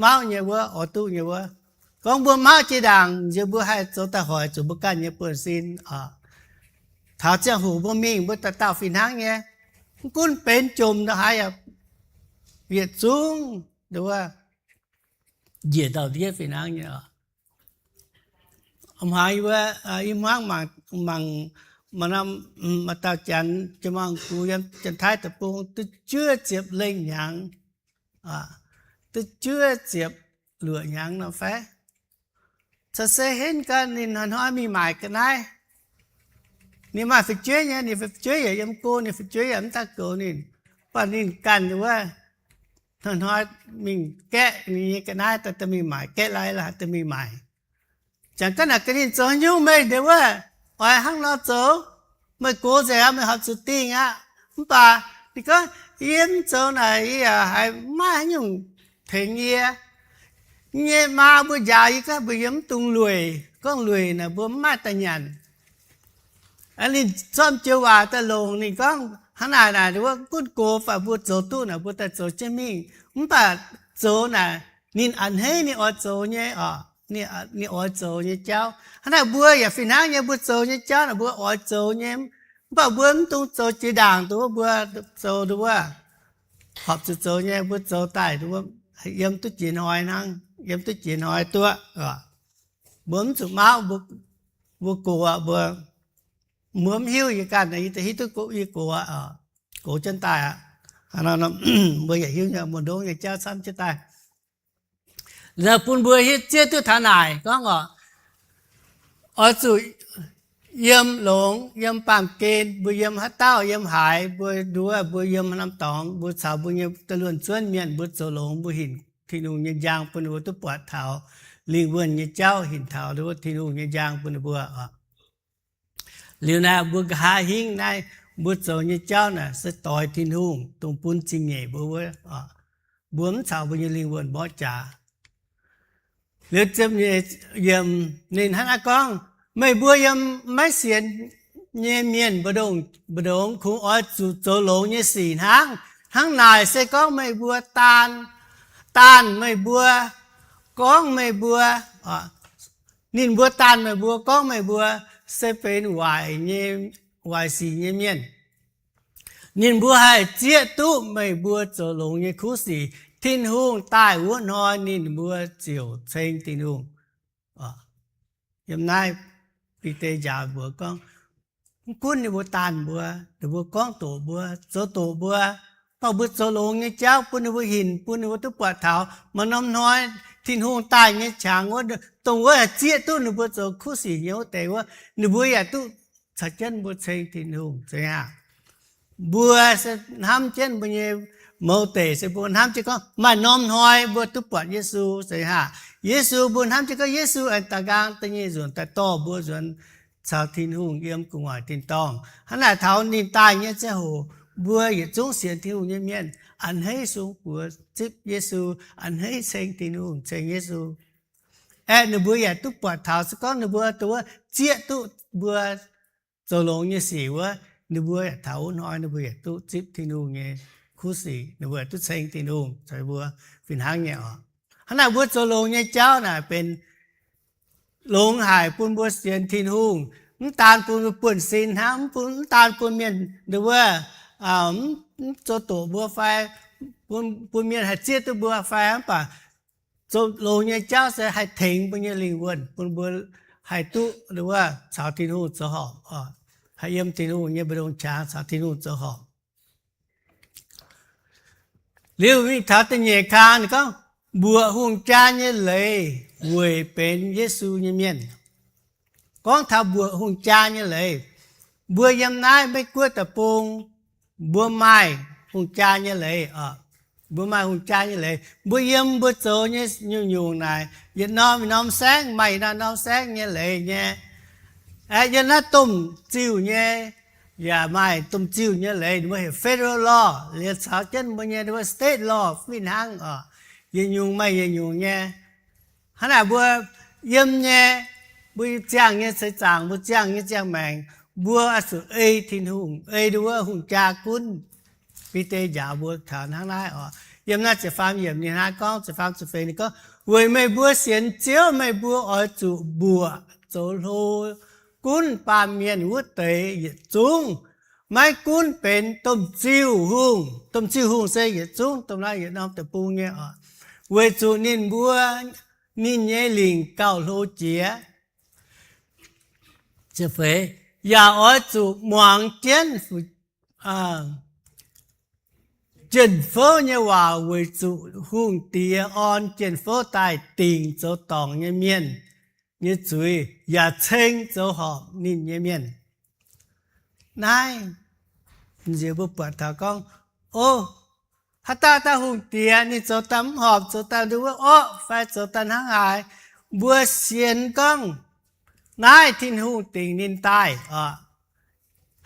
mauv nyei wuov, oix duqv nyei wuov. Gorngv mbuo mauv jiex ndaangc nziex mbuo haih zoux daaih hoic zuqc mbuo ganh nyei buonv-sin. Taux ziangh hoc mbuo mingh mbuo dauh dauh fih hnangv nyei. Mv gunv benx jomc ndongc haaix yaac yietc zungv nduov njiec ndau-ndiev fih hnangv nyei. A'hmuangx yie mbuo, yie hmuangv mangc, mangc, maaih dauh janx, jiex mangc gux yiem Janx-Taiv Deic-Bung duqv juov ziepc lengh hnyangx, duqv juov ziepc luoqc hnyangx nor fai? Caux se henv gau ninh hnoi-hnoi mingh maaic ga'naaiv. Ninh maaih fu'jueiv nyei, ninh fu'jueiv yaac yiem go, ninh fu'jueiv yaac mv daaih goux ninh. Mv baac ninh ganh wuov, hnoi-hnoi mingh gaeqv ninh nyei ga'naaiv daaih, daaih mingh maaic, gaeqv lai daaih mingh maaic. Janx gorngv naaic gaax ninh, zoux haaix nyungc meih nduov wuov, oix hnangv nor zoux? Meih gox nzengc aqv, meih horpc zuqc dingh aqv. Mv baac ninh gorngv, yie mv zoux naaic yie yaac haiz maiv haaix nyungc tengx yie. Yie nyei maa mbuo njaaux yie, gorngv mbuox yie mv dungx lueic, gorngv lueic naaic mbuo mv maaih daaih nyanc. Ninh zorqv joux waac daaih longc, ninh gorngv hnangv naaic, naaic wuov gunv gox faaux mbuo zoux duqv naaic mbuo daaih zoux jienv mingh. Mv baac zoux naaic ninh a'hneiv ninh oix zoux nyei oc, ninh oix zoux nyei jauv. Hnangv naaic mbuo yaac fih hnangv nyei, mbuo zoux nyei jauv naaic mbuo oix zoux nyei. Mv baac mbuo mv dungx zoux jiex ndaangc, nduov mbuo zoux nduov wuov, horpc zuqc zoux nyei, mbuo zoux daaih nduov yiem duqv jiex hnoi hnangv, yiem duqv jiex hnoi duqv. Mbuo mv zuqc mauv, mbuo gox aqv, mbuo, mbuo mv hiuv, yie ganh yie hiuv duqv yie gox aqv, gox jienv daaih aqv. Mbuo yaac hiuv nyei, muoz-ndongv nyei jauv camv jienv daaih. Liuz bun mbuo hiuv zieqv duqv taux naaic gorngv oc, oix zuqc yiem longx, yiem baamh gen, mbuo yiem haaix dauh, yiem haaix, mbuo nduov, mbuo yiem haaix norm dorngx, mbuo caux mbuo nyei da'luonx zuonv mienh mbuo zoux longx, mbuo hinc Tin-Hungh nyei njang bun ninh mbuo duqv buatc taux lingh wuonh nyei jauv, hinc taux Tin-Hungh nyei njang bun ninh mbuo oc. Liuz naaiv mbuo nqa'haav hingv naaiv mbuo zoux nyei jauv naaic se doix Tin-Hungh dongh bun zingh nyeic mbuo wuov oc. Mbuo mv caux mbuo nyei lingh wuonh mborqv jaax. Liuz ziepc nyeic yiemc ninh hnangv naaiv gorngv, meih mbuo yiem maiv sienx nyei mienh mbu'ndongx, mbu'ndongx kungx oix zuqc zoux longx nyei sic hnangv. Hnangv naaic se gorngv meih mbuo daanh, daanh meih mbuo, gorngv meih mbuo, ninh mbuo daanh meih mbuo, gorngv meih mbuo se benx waaic nyei, waaic sic nyei mienh. Ninh mbuo haih zieqv duqv meih mbuo zoux longx nyei kuv sic. Tin-Hungh daaih wuov hnoi ninh mbuo ziouc ceng Tin-Hungh. Yiem naaiv Bide njaaux mbuox gorngv, mv gunv ninh mbuo daanh mbuo, ninh mbuo gorngv doqc mbuo, zoux doqc mbuo, mv baac mbuo zoux longx nyei jauv bun ninh mbuo hinc, bun ninh mbuo duqv buatc taux maaih norm hnoi Tin-Hungh daaih nyei qangx wuov, dongh wuov haih zieqv duqv ninh mbuo zoux kuv sic nyei wuov deix wuov, ninh mbuo yaac duqv caux jienv mbuo ceng Tin-Hungh, zeiz aqv. Mbuo se hnamv jienv mbuo nyei mouz deic, se mbuo hnamv jienv gorngv maaih norm hnoi mbuo duqv buatc Yesu, zeiz aqv. Yesu, mbuo hnamv jienv gorngv Yesu aengx daaih nqaang da'nyeic nzunc daaih dorh mbuo nzuonx caux Tin-Hungh yiem gu'nguaaic tin-dorngh. Hnangv naaic taux ninh daaih nyei ziangh hoc, mbuo yietc zungv sienx Tin-Hungh nyei mienh a'hneiv sung buoz zipv Yesu, a'hneiv ceng Tin-Hungh, ceng Yesu. Aeqv, ninh mbuo yaac duqv buatc taux se gorngv ninh mbuo dongh wuov zieqv duqv mbuo zoux longx nyei sic wuov, ninh mbuo yaac taux wuov hnoi ninh mbuo yaac duqv zipv Tin-Hungh nyei kuv sic, ninh mbuo yaac duqv ceng Tin-Hungh caux mbuo fih hnangv nyei oc. Hnangv naaic mbuo zoux longx nyei jauv naaic benx longx haic bun mbuo sienx Tin-Hungh, mv daan bun mbuo buonv-sin hnangv, mv daan bun mienh nduov wuov, mv zoux doqc mbuo fai bun mienh haih zieqv duqv mbuo fai, mv baac zoux longx nyei jauv se haih tengx mbuo nyei lingh wuonh bun mbuo haih duqv nduov wuov caux Tin-Hungh zoux horpc, haih yiem Tin-Hungh nyei mbu'ndongx qangx caux Tin-Hungh zoux horpc. Liuz mingh taux da'nyeic kang ninh gorngv, mbuoqc hungh jaa nyei leiz weic benx Yesu nyei mienh. Gorngv taux mbuoqc hungh jaa nyei leiz, mbuo yiem naaiv Meiv Guoqv deic-bung, mbuo maaih hungh jaa nyei leiz oc. Mbuo maaih hungh jaa nyei leiz, mbuo yiem mbuo zoux nyei nyungc-nyungc naaic, yietc norm yietc norm saengv maaih yietc norm norm saengv nyei leiz nyei. Aeqv, yiem naaiv domh ziuh nyei yaac maaih domh ziuh nyei leiz, mbuo heuc federal law, liuz caux jienv mbuo nyei state law fih hnangv oc. Yietc nyungc maaih yietc nyungc nyei. Hnangv naaic mbuo yiem nyei, mbuo ziangh nyei seix zaangc, mbuo ziangh nyei ziangh maengc, mbuo oix zuqc ei Tin-Hungh, ei nduov wuov hungh jaa gunv. Bide njaaux mbuo taux hnangv naaiv oc. Yiem naaiv ziepc faam yiemc ninh hnangv gorngv, ziepc faam ziepc feix ninh gorngv, weic meih mbuo sienx Ziouv, meih mbuo oix zuqc mbuoqc zoux hlo gunv baamh mienh wuov deix yietc zungv. Maiv gunv benx domh ziuh hungh, domh ziuh hungh se yietc zungv domh naaiv yietc norm deic-bung nyei oc, weic zuqc ninh mbuo, ninh nyei lingc gauh hlo jiex. Yaac oix zuqc muangx jienv jien-fouv nyei waac weic zuqc hungh diex orn jien-fouv daaih dingc zoux dorngc nyei mienh nyei zuiz, yaac ceng zoux horpc ninh nyei mienh. Naaiv nziex mbuo buatc taux gorngv, o, haaix dauh dauh hungh diex ninh zoux daaih mv horpc, zoux daaih nduov orqv fai zoux daaih hnangv haaix, mbuo sienx gorngv naaiv Tin-Hungh dingc ninh daaih oc.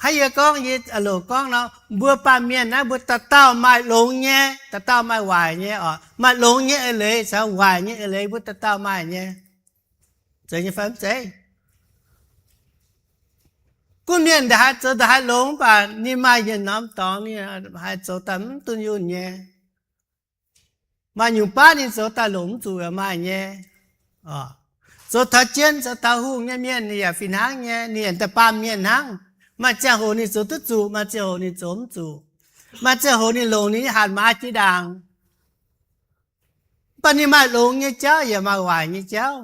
Hnangv yie gorngv, yie loc gorngv nor, mbuo baamh mienh naaiv mbuo dauh dauh maaih longx nyei, dauh dauh maaih waaic nyei oc. Maaih longx nyei eix leiz caux waaic nyei eix leiz mbuo dauh dauh maaih nyei. Zeiz nyei fai mv zeiz? Gunv mienh ndaaih haih zoux ndaaih haih longx, mv baac ninh maaih yietc norm dorngx ninh haih zoux daaih mv dunh yunh nyei. Maaih nyungc baav ninh zoux daaih longc mv zuqc yaac maaih nyei. Zoux taux jienv zoux taux hungh nyei mienh ninh yaac fih hnangv nyei, ninh yaac daaih baamh mienh hnangv. Maaih ziangh hoc ninh zoux duqv zuqc, maaih ziangh hoc ninh zoux mv zuqc. Maaih ziangh hoc ninh longc ninh nyei hatc maaz jiex ndaangc. Mv baac ninh maaih longx nyei jauv yaac maaih waaic nyei jauv.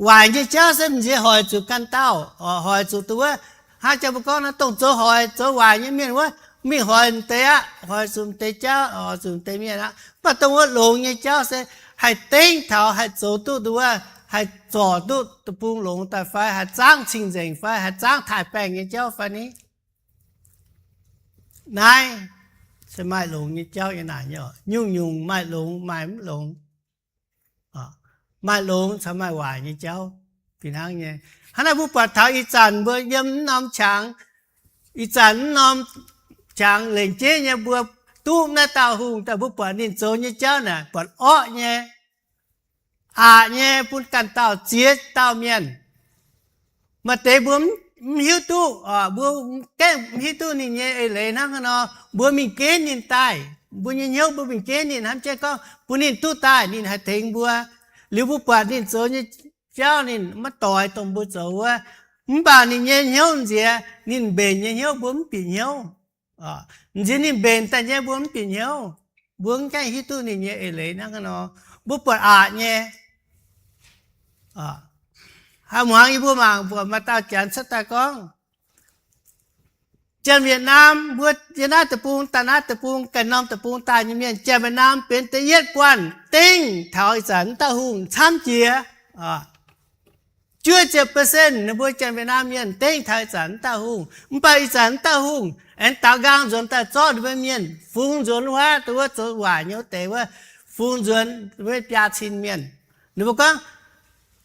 Waaic nyei jauv se m'nziex hoic zuqc ganh dauh, hoic zuqc duqv wuov, hnangv jang mbuo gorngv naaiv dongh zoux hoic zoux waaic nyei mienh wuov, mingh hoic m'deix aqv, hoic zuqc m'deix jauv, hoic zuqc m'deix mienh aqv. Mv baac dongh wuov longx nyei jauv se haih dengv taux haih zoux duqv nduov, haih zorc duqv deic-bung longx daaih fai, haih zaangv cing-nzengc fai, haih zaangv taaih-baengh nyei jauv fai ni. Naaiv se maaih longx nyei jauv nyei naaic nyei oc. Nyungc-nyungc maaih longx maaih mv longx. Maaih longx caux maaih waaic nyei jauv fih hnangv nyei. Hnangv naaiv mbuo buatc taux ih zanc mbuo yiem mv norm qangx, ih zanc mv norm qangx lengc jeiv nyei mbuo duqv naaiv dauh hungh daaih mbuo buatc ninh zoux nyei jauv naaic buatc orqv nyei, aqc nyei bun ganh dauh ziex dauh mienh. Maaih deix mbuo mv hiuv duqv, mbuo gaengh mv hiuv duqv ninh nyei eix leiz hnangv haaix nor, mbuo mingh ginv ninh daaih. Mbuo nyei hnyouv mbuo mingh ginv ninh hnamv jienv gorngv bun ninh duqv daaih ninh haih tengx mbuo. Liuz mbuo buatc ninh zoux nyei jauv ninh maiv doix dongh mbuo zoux wuov. Mv baac ninh nyei hnyouv nziex, ninh mbenc nyei hnyouv mbuo mv bieqc hnyouv. Nziex ninh mbenc daaih nyei mbuo mv bieqc hnyouv. Mbuo mv gaengh hiuv duqv ninh nyei eix leiz hnangv haaix nor. Mbuo buatc aqc nyei. Haaix muangx yie mbuo mangc buatc maaih dauh janx cuotv daaih gorngv, Janx-Wietc^naam mbuo yiem naaiv deic-bung daaih naaiv deic-bung ganh norm deic-bung daaih nyei mienh, Janx-Wietc^naam benx da'yietv buonv dengv taux ih zanc wuov dauh hungh camv jiex. Juov ziepc percent ninh mbuo Janx-Wietc^naam mienh dengv taux ih zanc wuov dauh hungh. Mv baac ih zanc wuov dauh hungh aengx daaux nqaang nzuonx daaih zorqv ninh mbuo mienh fungx nzuonx wuov, dongh wuov zoux waaic nyei wuov deix wuov, fungx nzuonx wuov biaa cin mienh. Ninh mbuo gorngv,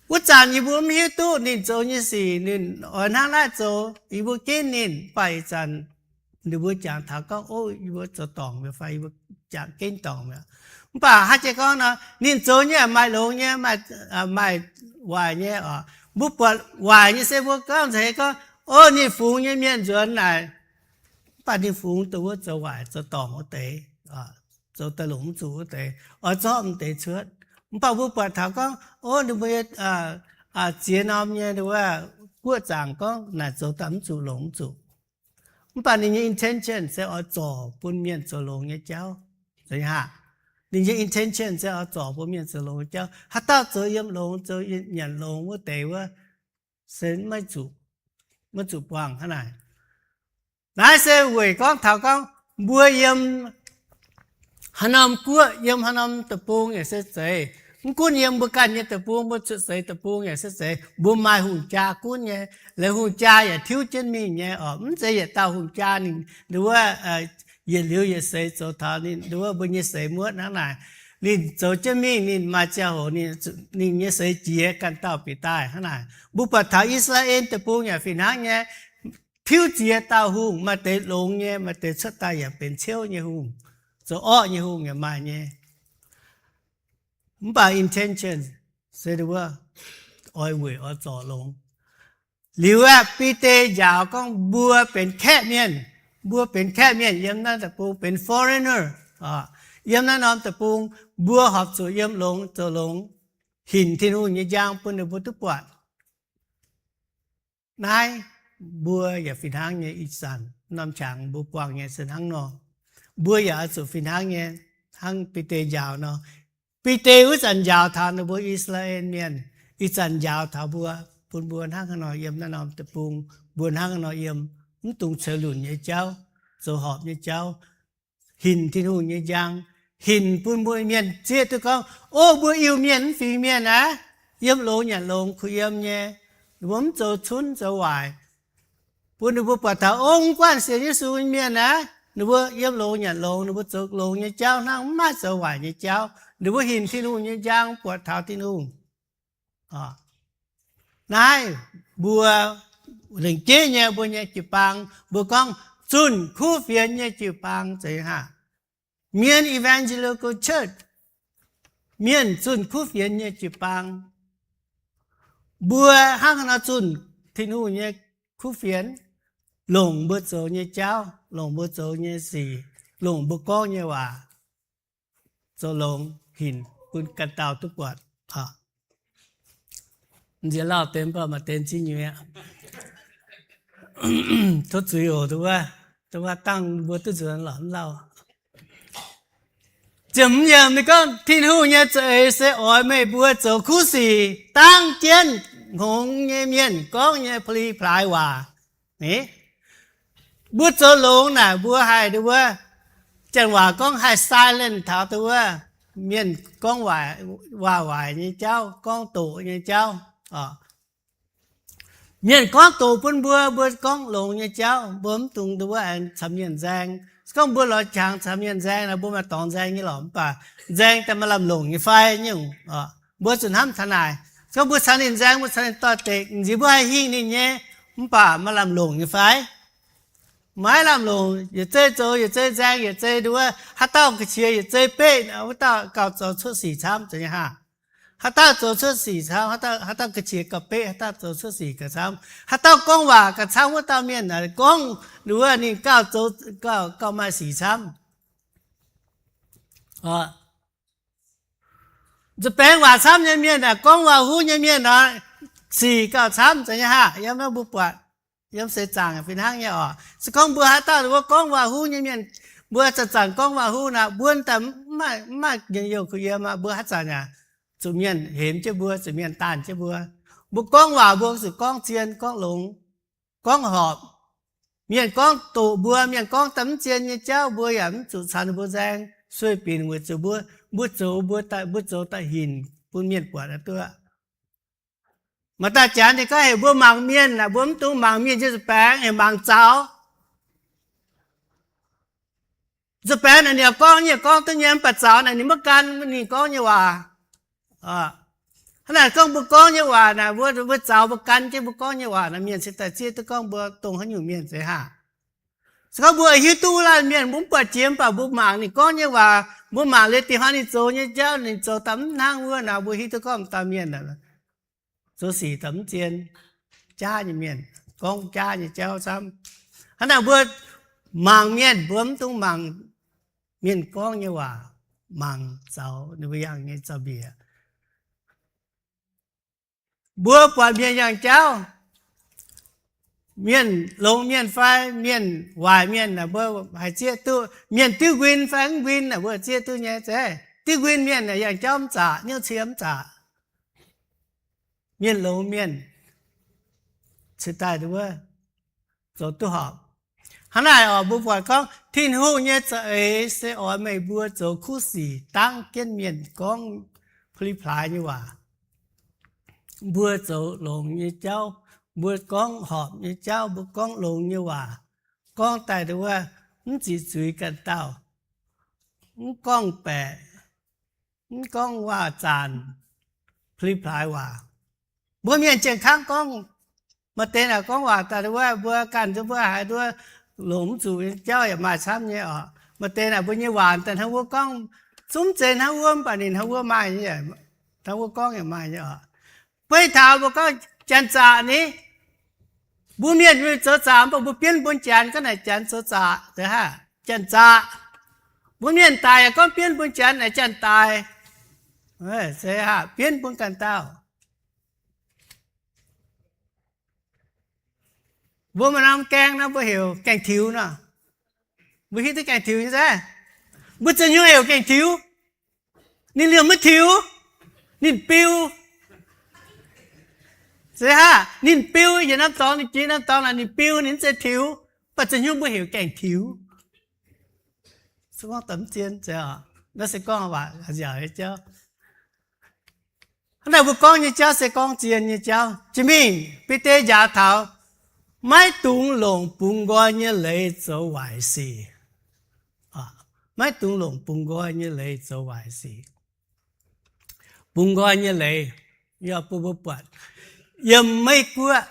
wuov zanc yie mbuo mv hiuv duqv ninh zoux nyei sic, ninh oix hnangv naaiv zoux, yie mbuo ginv ninh. Mv baac ih zanc ninh mbuo jangx taux gorngv, o, yie mbuo zoux dorngc mi'aqv fai yie mbuo jangx ginv dorngc mi'aqv. Mv baac hnangv jiex gorngv nor, ninh zoux nyei maaih longx nyei, maaih waaic nyei oc. Mbuo buatc waaic nyei se mbuo gorngv nzengc gorngv, o, ninh fungx nyei mienh nzuonx naaic. Mv baac ninh fungx dongh wuov zoux waaic zoux dorngc wuov deix, zoux daaih longc mv zuqc wuov deix, oix zorqv m'deix cuotv. Mv baac mbuo buatc taux gorngv, o, ninh mbuo ziex norm nyei wuov guoqv zaangc gorngv naaic zoux daaih mv zuqc longc mv zuqc. Mv baac ninh nyei intention se oix zorc bun mienh zoux longx nyei jauv. Ninh nyei intention se oix zorc bun mienh zoux longx nyei jauv. Haaix dauh zoux yiem longx, zoux nyanc longx wuov deix wuov, se maiv zuqc buangh hnangv naaic. Naaiv se weic gorngv taux gorngv mbuo yiem haaix norm guoqv, yiem haaix norm deic-bung yaac se zeiz. Mv gunv yiem mbuo ganh nyei deic-bung, mbuo cuotv seix deic-bung yaac se zeiz, mbuo maaih hungh jaa gunv nyei. Liuz hungh jaa yaac tiuv jienv mingh nyei oc. Mv zeiz yietc dauh hungh jaa ninh nduov yietc liuz yietc seix zoux taux ninh nduov mbuo nyei seix muotv hnangv naaic. Ninh zoux jienv mingh, ninh maaih ziangh hoc ninh nyei seix jiex ganh dauh bieqc daaih hnangv naaic. Mbuo buatc taux I^saa^laa^en deic-bung yaac fih hnangv nyei. Tiuv ziex dauh hungh, maaih deix longx nyei, maaih deix cuotv daaih yaac benx ciouv nyei hungh, zoux orqv nyei hungh yaac maaih nyei. Mv baac intention se wuov, oix weic oix zorc longx. Liuz aeqv, Bide njaaux gorngv mbuo benx kaeqv mienh, mbuo benx kaeqv mienh yiem naaiv deic-bung benx foreigner, yiem naaiv norm deic-bung, mbuo horpc zuqc yiem longx zoux longx, hinc Tin-Hungh nyei njang bun ninh mbuo duqv buatc. Naaiv mbuo yaac fih hnangv nyei ih zanc norm qangx mbuo buangh nyei se hnangv nor. Mbuo yaac oix zuqc fih hnangv nyei, hnangv Bide njaaux nor. Bide wuov zanc njaaux taux ninh mbuo I^saa^laa^en Mienh, ih zanc njaaux taux mbuo, bun mbuo hnangv haaix nor yiem naaiv norm deic-bung, mbuo hnangv haaix nor yiem, mv dungx ceix lunc nyei jauv, zoux horpc nyei jauv, hinc Tin-Hungh nyei njang, hinc bun mbuo mienh zieqv duqv gorngv, o, mbuo Iu-Mienh mv fingx mienh aqv, yiem longx nyanc longx kuh yiem nyei, ninh mbuo mv zoux cunv zoux waaic, bun ninh mbuo buatc taux, o, mv guanh sienx Yesu nyei mienh aqv, ninh mbuo yiem longx nyanc longx, ninh mbuo zoux longx nyei jauv hnangv, mv maaih zoux waaic nyei jauv, ninh mbuo hinc Tin-Hungh nyei njang, buatc taux Tin-Hungh. Naaiv mbuo lengc jeiv nyei mbuo nyei jiu-baang, mbuo gorngv zunh kuv fienx nyei jiu-baang zeiz haac. Mienh Evangelical Church, mienh zunh kuv fienx nyei jiu-baang. Mbuo hnangv haaix nor zunh Tin-Hungh nyei kuv fienx? Longc mbuo zoux nyei jauv, longc mbuo zoux nyei sic, longc mbuo gorngv nyei waac zoux longx hinc bun ganh dauh duqv buatc. Nziex lauh deix mv baac maaih deix ziex nyueiz aqv. Tov zuiz oc, dongh wuov dangh mbuo duqv nzuonx lorqc mv lauh. Ziepc hmz yiemc ninh gorngv, Tin-Hungh nyei za'eix se oix meih mbuo zoux kuv sic, dangv jienv hngongx nyei mienh gorngv nyei pli-plaaix waac. Mbuo zoux longx naaic mbuo haih dongh wuov, janx waac gorngv haih silent taux dongh wuov mienh gorngv waac, waac waaic nyei jauv, gorngv doqc nyei jauv. Mienh gorngv doqc bun mbuo, mbuo gorngv longx nyei jauv, mbuo mv dungx dongh wuov aengx caux mienh nzaeng. Se gorngv mbuo lorz qangx caux mienh nzaeng nor, mbuo maaih dorngx nzaeng nyei lorqc, mv baac nzaeng daaih maaih lamh longc nyei fai nyungc, mbuo zuqc hnamv taux naaic. Se gorngv mbuo caux ninh nzaeng, mbuo caux ninh doix-dekc, mv ziex mbuo haih hingh ninh nyei, mv baac maaih lamh longc nyei fai? Maiv lamh longc. Yietc zei zoux, yietc zei nzaeng, yietc zei nduov, haaix dauh ga'qiex yietc zei beqv, wuov dauh gauh zoux cuotv sic camv, zeiz nyei haah? Haaix dauh zoux cuotv sic camv, haaix dauh ga'qiex gauh beqv, haaix dauh zoux cuotv sic gauh camv. Haaix dauh gorngv waac gauh camv, wuov dauh mienh naaic gorngv nduov ninh gauh zoux, gauh, gauh maaih sic camv. Nza'baeng waac camv nyei mienh aah, gorngv waac-huv nyei mienh nor, sic gauh camv, zeiz nyei haah? Yiem naaiv mbuo buatc, yiem seix zaangc fih hnangv nyei oc. Se gorngv mbuo haaix dauh wuov gorngv waac-huv nyei mienh, mbuo zanc-zanc gorngv waac-huv nor, mbuo daaih mv maaih njien-youh kuh yiem aqv. Mbuo haaix zanc yaac zuqc mienh hemx jienv mbuo, zuqc mienh daanh jienv mbuo. Mbuo gorngv waac mbuo zuqc gorngv zien, gorngv longx, gorngv horpc. Mienh gorngv doqc mbuo, mienh gorngv daaih mv zien nyei jauv, mbuo yaac mv zuqc caux ninh mbuo nzaeng, sueih binc weic zuqc mbuo, mbuo zoux, mbuo daaih, mbuo zoux daaih hinc bun mienh buatc duqv. Maaih dauh Janx ninh gorngv heuc mbuo mangc mienh aah, mbuo mv dungx mangc mienh nyei nza'baengx, heuc mangc zaux. Nza'baengx naaic ninh gorngv nyei, gorngv duqv nyei, mv baac zaux naaic ninh maiv gan ninh gorngv nyei waac. Hnangv naaic gorngv mbuo gorngv nyei waac naaic, mbuo, mbuo zaux mbuo gan jienv mbuo gorngv nyei waac naaic, mienh se daaih zieqv duqv gorngv mbuo dongh haaix nyungc mienh zeiz haah? Se gorngv mbuo hiuv duqv wuov laanh mienh, mbuo mv buatc jiex, mv baac mbuo mangc ninh gorngv nyei waac, mbuo mangc liuz dingc hnoi ninh zoux nyei jauv, ninh zoux daaih mv hnangv wuov nor, mbuo hiuv duqv gorngv dauh mienh zoux sic daaih mv zien, jaav nyei mienh, gorngv jaav nyei jauv camv. Hnangv naaic mbuo mangc mienh, mbuo mv dungx mangc mienh gorngv nyei waac, mangc zaux ninh mbuo yangh nyei zaux-mbiec. Mbuo buatc mienh yangh jauv, mienh longx mienh fai mienh waaic mienh, mbuo haih zieqv duqv. Mienh diuv nquin fai mv nquin, mbuo zieqv duqv nyei zeiz. Diuv nquin mienh yangh jauv mv zaqc, niouv cie mv zaqc. Mienh longx mienh ceix daaih wuov zoux duqv horpc. Hnangv naaic oc, mbuo buatc gorngv Tin-Hungh nyei za'eix se oix meih mbuo zoux kuv sic, dangv jienv mienh gorngv pli-plaaix nyei waac. Mbuo zoux longx nyei jauv, mbuo gorngv horpc nyei jauv, mbuo gorngv longx nyei waac, gorngv daaih wuov mv ziqc zuiz ganh dauh, mv gorngv-baeqc, mv gorngv waac-zaanc, pli-plaaix waac. Mbuo mienh jiengh kangv gorngv, maaih deix naaic gorngv waac daaih wuov, mbuo ganh nduov mbuo haiz nduov longc mv zuqc nyei jauv yaac maaih camv nyei oc. Maaih deix naaic mbuo nyei waac daaih hnangv wuov gorngv, zungv zeiz hnangv wuov, mv baac ninh hnangv wuov maaih nyei, hnangv wuov gorngv yaac maaih nyei oc. Beiv taux mbuo gorngv janx-zaqc ni, mbuo mienh mingh zoux zaqc, mv baac mbuo bienv bun janx gorngv naaic janx zoux zaqc, janx-zaqc. Mbuo mienh daic yaac gorngv bienv bun janx naaic janx-daic. Bienv bun ganh dauh. Mbuo maaih norm gaeng nor mbuo heuc gaeng-tiux nor. Mbuo hiuv duqv gaeng-tiux nyei se? Mbuo zoux hnyouv heuc gaeng-tiux. Ninh liemh maiv tiux, ninh biu. Se hnangv ninh biu, yietc norm dorngx ninh jiex norm dorngx naaic ninh biu, ninh maiv zeiz tiux. Mv baac zoux hnyouv mbuo heuc gaeng-tiux. Se gorngv da'mv zien, naaiv se gorngv waac nziaauc nyei jauv. Hnangv naaic mbuo gorngv nyei jauv se gorngv zien nyei jauv. Jiex mingh Bide njaaux taux maiv dungx longc bungx nqoi nyei leiz zoux waaic sic. Maiv dungx longc bungx nqoi nyei leiz zoux waaic sic. Bungx nqoi nyei leiz, yie bun mbuo buatc yiem Meiv Guoqv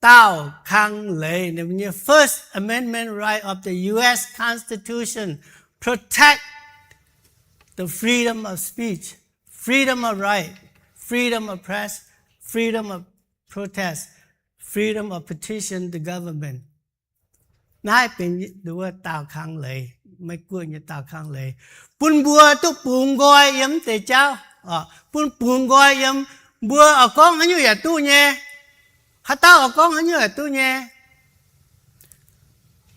daauh kang leiz, ninh mbuo nyei First Amendment right of the U S Constitution protect the freedom of speech, freedom of right, freedom of press, freedom of protest, freedom of petition the government. Naaiv benx wuov daauh kang leiz, Meiv Guoqv nyei daauh kang leiz, bun mbuo duqv bungx nqoi yiem mv deix jauv, bun bungx nqoi yiem mbuo oix gorngv haaix nyungc yaac duqv nyei. Haaix dauh oix gorngv haaix nyungc yaac duqv nyei.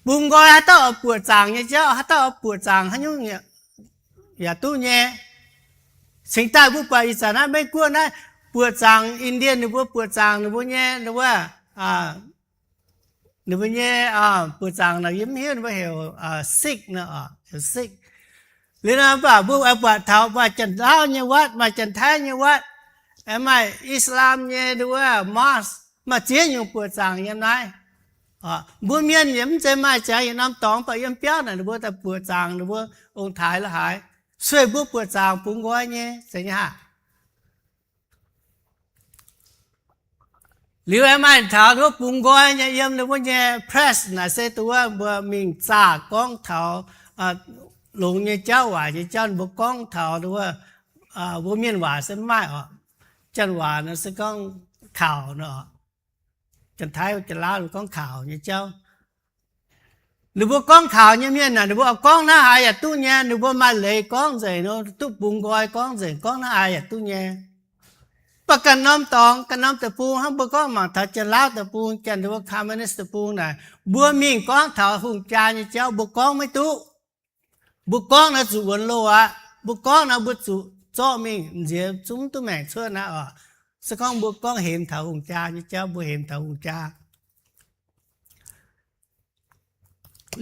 Bungx nqoi haaix dauh oix buoqc zaangc nyei jauv, haaix dauh oix buoqc zaangc haaix nyungc yaac duqv nyei. Cingx daaih mbuo buatc ih zanc naaiv Meiv Guoqv naaiv buoqc zaangc Indian ninh mbuo, buoqc zaangc ninh mbuo nyei, ninh mbuo, ninh mbuo nyei buoqc zaangc naaic yie mv hiuv ninh mbuo heuc Sikh nor, heuc Sikh. Liuz nor mv baac mbuo oix buatc taux maaih Janx-Laauv nyei waatv, maaih Janx-Taiv nyei waatv, maaih Islam nyei nduov mosque, maaih ziex nyungc buoqc zaangc yiem naaiv. Mbuo mienh yaac mv zeiz maaih ziangx yietc norm dorngx, mv baac yiem biauv naaic ninh mbuo daaih buoqc zaangc ninh mbuo ong-taaix la'haaix. Sueih mbuo buoqc zaangc bungx nqoi nyei, zeiz nyei haah? Liuz aengx maaih taux nduov bungx nqoi nyei yiem ninh mbuo nyei press naaic se nduov mbuo mingh zaah gorngv taux longx nyei jauv, waaic nyei jauv, ninh mbuo gorngv taux nduov mbuo mienh waac se mv maaih oc. Janx waac nor se gorngv kaux nor. Janx-Taiv, Janx-Laauv ninh gorngv kaux nyei jauv. Ninh mbuo gorngv kaux nyei mienh naaic, ninh mbuo oix gorngv hnangv haaix yaac duqv nyei. Ninh mbuo maaih leiz gorngv nzengc, duqv bungx nqoi gorngv nzengc, gorngv hnangv haaix yaac duqv nyei. Mv baac ganh norm dorngx, ganh norm deic-bung hnangv mbuo gorngv mangc taux Janx-Laauv deic-bung, Janx ninh mbuo communist deic-bung naaic, mbuo mingh gorngv taux hungh jaa nyei jauv mbuo gorngv maiv duqv. Mbuo gorngv naaiv zuqc wuonx loh aqv. Mbuo gorngv naaiv mbuo zuqc zorqv mingh nziex zungv duqv maengc cuotv naaiv oc. Se gorngv mbuo gorngv hemx taux hungh jaa nyei jauv, mbuo hemx taux hungh jaa.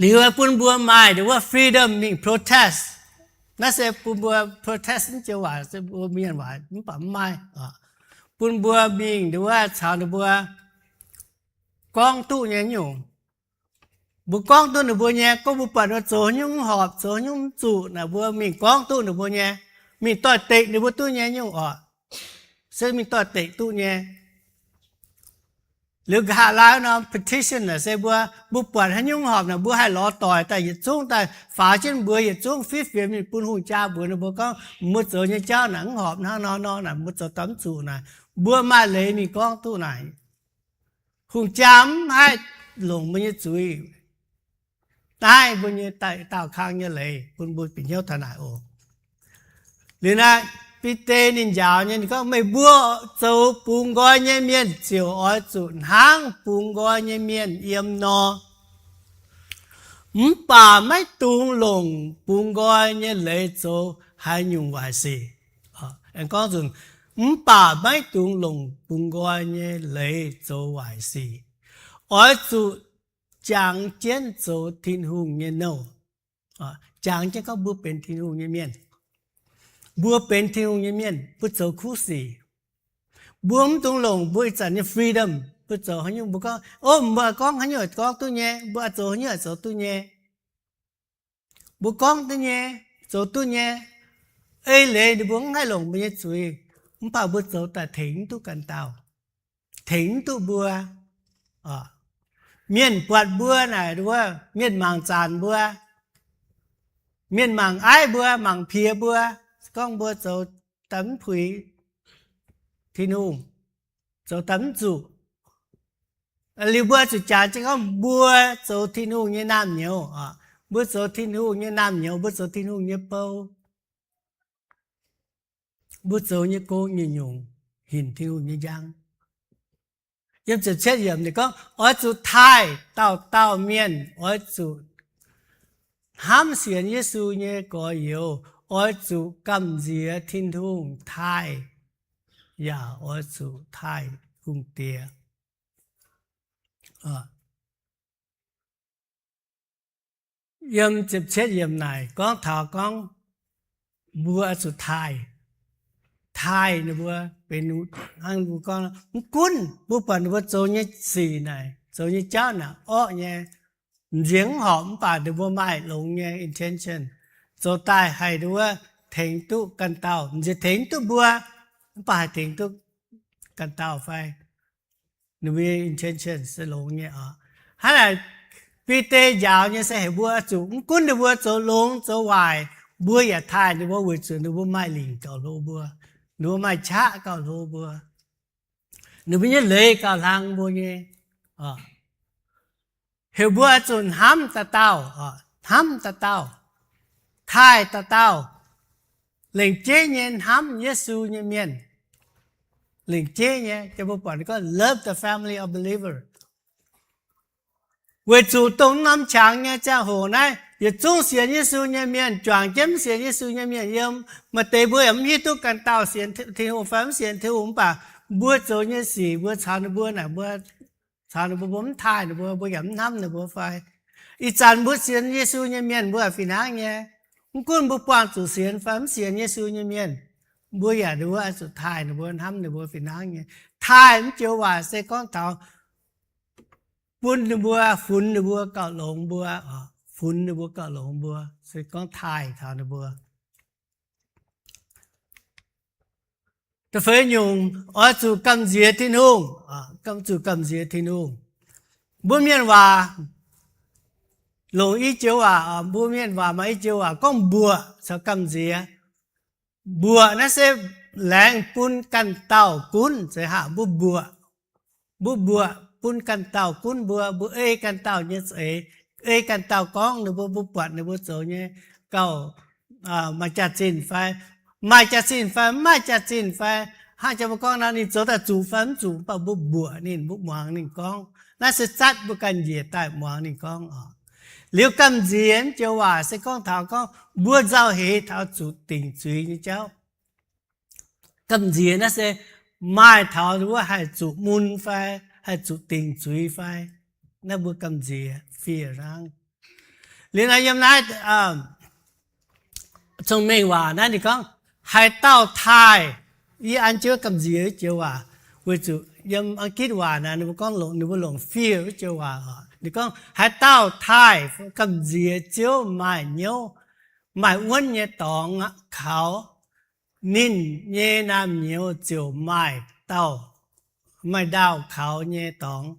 Liuz bun mbuo maaih nduov freedom mingh protest. Naaiv se bun mbuo protest mv joux waac, se mbuo mienh waac mv baac mv maaih. Bun mbuo mingh nduov caux ninh mbuo gorngv duqv nyei nyungc. Mbuo gorngv duqv ninh mbuo nyei, gorngv mbuo buatc ninh mbuo zoux nyungc mv horpc, zoux nyungc mv zuqc naaic, mbuo mingh gorngv duqv ninh mbuo nyei, mingh doix-dekc ninh mbuo duqv nyei nyungc oc. Se mingh doix-dekc duqv nyei. Liuz nqa'haav laai norm petition naaic se mbuo, mbuo buatc haaix nyungc horpc naaic, mbuo haih lorz doic daaih yietc zungv daaih faaux jienv mbuox yietc zungv fiev fienx mingh bun hungh jaa mbuox ninh mbuo gorngv, mbuo zoux nyei jauv naaic mv horpc hnangv nor nor naaic, mbuo zoux daaih mv zuqc naaic, mbuo maaih leiz mingh gorngv duqv naaic. Hungh jaa mv haih longc mbuo nyei zuiz. Naaiv mbuo nyei daauh kang nyei leiz bun mbuo bieqc hnyouv taux naaic oc. Liuz naaiv Bide ninh njaaux nyei, ninh gorngv, meih mbuo zoux bungx nqoi nyei mienh ziouc oix zuqc hnangv bungx nqoi nyei mienh yiem nor. Mv baac maiv dungx longc bungx nqoi nyei leiz zoux haaix nyungc waaic sic. Aengx gorngv nzunc, mv baac maiv dungx longc bungx nqoi nyei leiz zoux waaic sic. Oix zuqc jangx jienv zoux Tin-Hungh nyei nouh. Jangx jienv gorngv mbuo benx Tin-Hungh nyei mienh. Mbuo benx Tin-Hungh nyei mienh, mbuo zoux kuv sic. Mbuo mv dungx longc mbuo ih zanc nyei freedom, mbuo zoux haaix nyungc mbuo gorngv, o, mbuo gorngv haaix nyungc gorngv duqv nyei, mbuo zoux haaix nyungc zoux duqv nyei. Mbuo gorngv duqv nyei, zoux duqv nyei. Eix leiz ninh mbuo mv haih longc mbuo nyei zuiz, mv baac mbuo zoux daaih tengx mv duqv ganh dauh, tengx mv duqv mbuo. Mienh buatc mbuo naaic, mienh mangc zanc mbuo, mienh mangc aiv mbuo, mangc piex mbuo, gorngv mbuo zoux daaih mv puix Tin-Hungh, zoux daaih mv zuqc. Liuz mbuo zuqc jangx jienv gorngv mbuo zoux Tin-Hungh nyei naamh nyouz. Mbuo zoux Tin-Hungh nyei naamh nyouz, mbuo zoux Tin-Hungh nyei bou. Mbuo zoux nyei gong nyungc-nyungc hinc Tin-Hungh nyei njang. Yiem ziepc cietv yiemc ninh gorngv, oix zuqc taaih dauh dauh mienh, oix zuqc hnamv sienx Yesu nyei gorx-youz, oix zuqc gamh nziex Tin-Hungh taaih, yaac oix zuqc taaih hungh diex. Yiem ziepc cietv yiemc naaic gorngv taux gorngv mbuo oix zuqc taaih, taaih ninh mbuo benx, hnangv mbuo gorngv, mv gunv mbuo buatc ninh mbuo zoux nyei sic naaic, zoux nyei jauv naaic orqv nyei, m'nziex mv horpc, mv baac ninh mbuo maaih longx nyei intention zoux daaih haih ninh mbuo tengx duqv ganh dauh. M'nziex tengx duqv mbuo, mv baac haih tengx duqv ganh dauh fai? Ninh mbuo nyei intention se longx nyei oc. Hnangv naaic, Bide njaaux nyei se heuc mbuo zuqc mv gunv ninh mbuo zoux longx zoux waaic, mbuo yaac taaih ninh mbuo weic zuqc ninh mbuo maaih lingc gauh hlo mbuo, ninh mbuo maaih qaqv gauh hlo mbuo, ninh mbuo nyei leiz gauh hlang mbuo nyei. Heuc mbuo oix zuqc hnamv dauh dauh, hnamv dauh dauh, taaih dauh dauh, lengc jeiv nyei hnamv Yesu nyei mienh. Lengc jeiv nyei, mbuo buatc gorngv love the family of believer. Weic zuqc dongh norm qangx nyei ziangh hoc naaiv, yietc zungv sienx Yesu nyei mienh juangc jienv mv sienx Yesu nyei mienh yiem. Maaih deix mbuo yaac mv hiuv duqv ganh dauh sienx Tin-Hungh fai mv sienx Tin-Hungh, mv baac mbuo zoux nyei sic, mbuo caux ninh mbuo naaic, mbuo caux ninh mbuo, mbuo mv taaih ninh mbuo, mbuo yaac mv hnamv ninh mbuo fai? Ih zanc mbuo sienx Yesu nyei mienh mbuo fih hnangv nyei. Mv gunv mbuo buangh zuqc sienx fai mv sienx Yesu nyei mienh, mbuo yaac ninh mbuo oix zuqc taaih ninh mbuo, hnamv ninh mbuo fih hnangv nyei. Taaih mv joux waac se gorngv taux bun ninh mbuo, funx ninh mbuo gauh longx mbuo, funx ninh mbuo gauh longx mbuo, se gorngv taaih taux ninh mbuo. Da'feix nyungc, oix zuqc gamh nziex Tin-Hungh, zuqc gamh nziex Tin-Hungh. Mbuo mienh waac longc i joux waac, mbuo mienh waac maaih i joux waac gorngv mbuoqc caux gamh nziex. Mbuoqc naaiv se laengz bun ganh dauh gunv, zeiz haac mbuo mbuoqc. Mbuo mbuoqc bun ganh dauh gunv mbuo, mbuo ei ganh dauh nyei za'eix, ei ganh dauh gorngv ninh mbuo, mbuo buatc ninh mbuo zoux nyei gauh maaih jaax-zinh fai, maaih jaax-zinh fai, mv maaih jaax-zinh fai, hnangv jang mbuo gorngv nor, ninh zoux daaih zuqc fai mv zuqc, mv baac mbuo mbuoqc ninh, mbuo muangx ninh gorngv. Naaiv se zatv mbuo ganh njiec daaih muangx ninh gorngv oc. Liuz gamh nziex joux waac se gorngv taux gorngv mbuo nzauh heix taux zuqc dingc zuiz nyei jauv. Gamh nziex naaiv se maaih taux wuov haih zuqc mun fai, haih zuqc dingc zuiz fai. Naaiv mbuo gamh nziex fear hnangv. Liuz naaiv yiem naaiv cong-mengh waac naaiv ninh gorngv, haaix dauh taaih, yie an jienv gamh nziex wuov joux waac, weic zuqc yiem Giduc waac naaiv ninh mbuo gorngv longc, ninh mbuo longc fear wuov joux waac oc. Ninh gorngv, haaix dauh taaih, gamh nziex Ziouv maaih hnyouv, maaih wuonv nyei dorngx kaux, ninh nyei naamh nyouz ziouc maaih dauh, maaih ndaauh kaux nyei dorngx.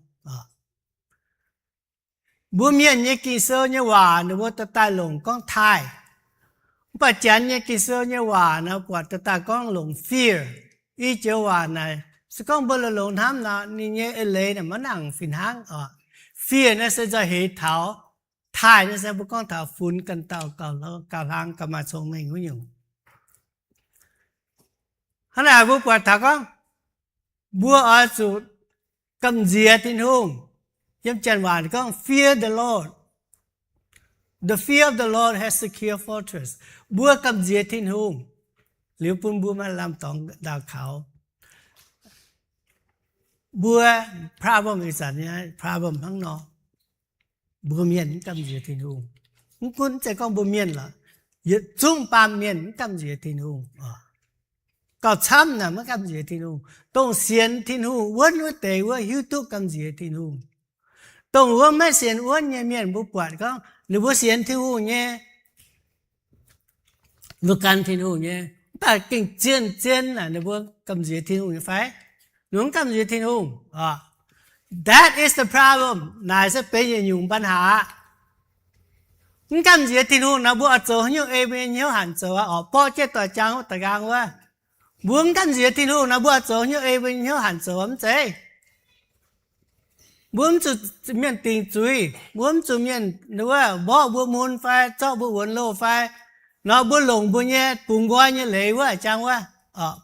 Mbuo mienh nyei Ging-Sou nyei waac ninh mbuo dorh daaih longc gorngv taaih. Mv baac Janx nyei Ging-Sou nyei waac naaiv buatc dorh daaih gorngv longc fear. I joux waac naaic se gorngv mbuo longx-longx hnamv nor, ninh nyei eix leiz naaic maiv nangc fih hnangv oc. Fear naaiv se nzauh heix taux, taaih naaiv se mbuo gorngv taux funx ganh dauh gauh hlang gauh maaih cong-mengh wuov nyungc. Hnangv naaic mbuo buatc taux gorngv mbuo oix zuqc gamh nziex Tin-Hungh. Yiem Janx waac gorngv fear the Lord. The fear of the Lord has secure fortress. Mbuo gamh nziex Tin-Hungh liuz bun mbuo maaih lamh dorngx ndaauh kaux. Mbuo problem ih zanc nyei problem hnangv nor, mbuo mienh mv gamh nziex Tin-Hungh. Mv gunv mv zeiz gorngv mbuo mienh lorqc, yietc zungv baamh mienh mv gamh nziex Tin-Hungh. Gauh camv naaic maiv gamh nziex Tin-Hungh. Dongh sienx Tin-Hungh wuonv wuov deix wuov hiuv duqv gamh nziex Tin-Hungh. Dongh wuov maiv sienx wuonv nyei mienh mbuo buatc gorngv ninh mbuo sienx Tin-Hungh nyei, mbuo gan Tin-Hungh nyei, mv baac gengh zien-zien naaic ninh mbuo gamh nziex Tin-Hungh nyei fai? Ninh mbuo mv gamh nziex Tin-Hungh. That is the problem. Naaic se benx yietc nyungc ปัญหา. Mv gamh nziex Tin-Hungh nor, mbuo oix zoux haaix nyungc ei mbuo nyei hnyouv hanc zoux aqv? Oix borqv jienv doic jaang wuov doic nqaang wuov. Mbuo mv gamh nziex Tin-Hungh nor, mbuo oix zoux haaix nyungc ei mbuo nyei hnyouv hanc zoux aqv? Mv zeiz. Mbuo mv zuqc mienh dingc zuiz, mbuo mv zuqc mienh wuov mborqv mbuo mun fai zorqv mbuo wuonx loh fai nor, mbuo longc mbuo nyei bungx nqoi nyei leiz wuov, a'jang wuov,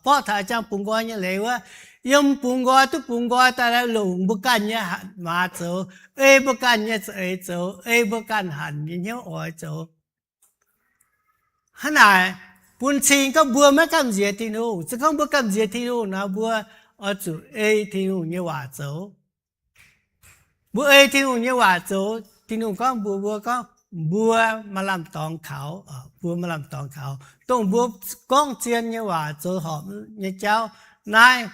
borqv taux a'jang bungx nqoi nyei leiz wuov, yiem bungx nqoi duqv bungx nqoi daaih longc mbuo ganh nyei maaz zoux, ei mbuo ganh nyei za'eix zoux, ei mbuo ganh hanc nyei hnyouv oix zoux. Hnangv naaic, bun cing gorngv mbuo maiv gamh nziex Tin-Hungh. Se gorngv mbuo gamh nziex Tin-Hungh nor, mbuo oix zuqc ei Tin-Hungh nyei waac zoux. Mbuo ei Tin-Hungh nyei waac zoux, Tin-Hungh gorngv mbuox mbuo gorngv, mbuo maaih lamh dorngx kaux, mbuo maaih lamh dorngx kaux, dongh mbuo gorngv zien nyei waac zoux horpc nyei jauv naaiv,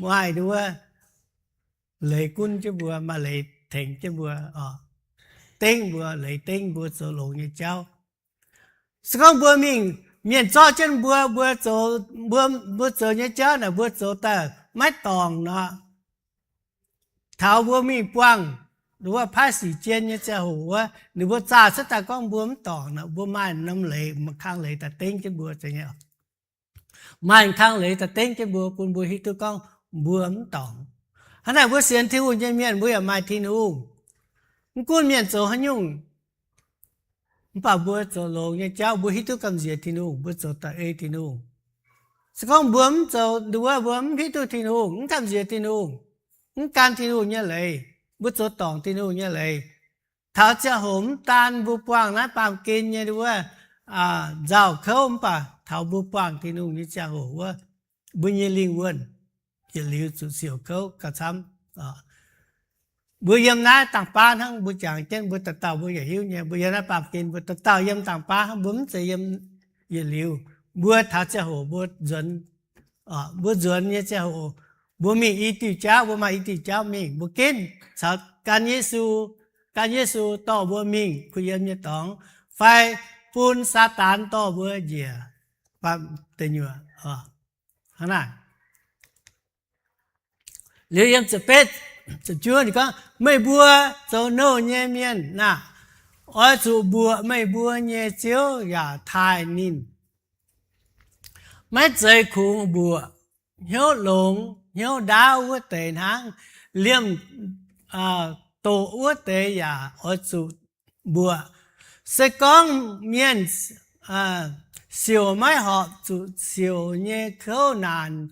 maaih nduov leiz gunv jienv mbuo, maaih leiz tengx jienv mbuo, dengv mbuo, leiz dengv mbuo zoux longx nyei jauv. Se gorngv mbuo mingh, mienh zorqv jienv mbuo, mbuo zoux, mbuo, mbuo zoux nyei jauv naaic mbuo zoux daaih maiv dorngc nor, taux mbuo mingh buangh wuov paaiv sic jien nyei ziangh hoc wuov, ninh mbuo zaah cuotv daaih gorngv mbuo mv dorngc nor, mbuo maaih norm leiz, maaih kang leiz daaih dengv jienv mbuo nyei. Maaih kang leiz daaih dengv jienv mbuo, bun mbuo hiuv duqv gorngv mbuo mv dorngc. Hnangv naaic mbuo sienx Tin-Hungh nyei mienh, mbuo yaac maaih Tin-Hungh. Mv gunv mienh zoux haaix nyungc, mv baac mbuo zoux longx nyei jauv, mbuo hiuv duqv gamh nziex Tin-Hungh, mbuo zoux daaih ei Tin-Hungh. Se gorngv mbuo mv zoux nduov, mbuo mv hiuv duqv Tin-Hungh, mv gamh nziex Tin-Hungh, mv gan Tin-Hungh nyei leiz, mbuo zoux dorngc Tin-Hungh nyei leiz, taux ziangh hoc mv daan mbuo buangh naaiv baamh gen nyei wuov nzauh kouv, mv baac taux mbuo buangh Tin-Hungh nyei ziangh hoc wuov, mbuo nyei lingh wuonh yietc liuz zuqc siouc kouv gauh camv. Mbuo yiem naaiv dangh baav hnangv, mbuo jangx jienv mbuo dauh dauh mbuo yaac hiuv nyei, mbuo yiem naaiv baamh gen mbuo dauh dauh yiem dangh baav hnangv, mbuo mv zeiz yiem yietc liuz. Mbuo taux ziangh hoc mbuo nzuonx, mbuo nzuonx nyei ziangh hoc, mbuo mingh i diuh jauv, mbuo maaih i diuh jauv mingh, mbuo ginv caux gan Yesu, gan Yesu dorh mbuo mingh kuh yiem nyei dorngx, fai bun Saadaan dorh mbuo njiec deic nyuoqc. Hnangv naaic, liuz yiem ziepc betv, ziepc juov ninh gorngv, meih mbuo zoux nouh nyei mienh aah! Oix zuqc mbuoqc meih mbuo nyei ziouv yaac taaih ninh. Maiv zeiz kungx mbuoqc hnyouv longx hnyouv ndaauv wuov deix hnangv, liemh doqc wuov deix yaac oix zuqc mbuoqc. Se gorngv mienh siouc maiv horpc zuqc siouc nyei kouv naanc,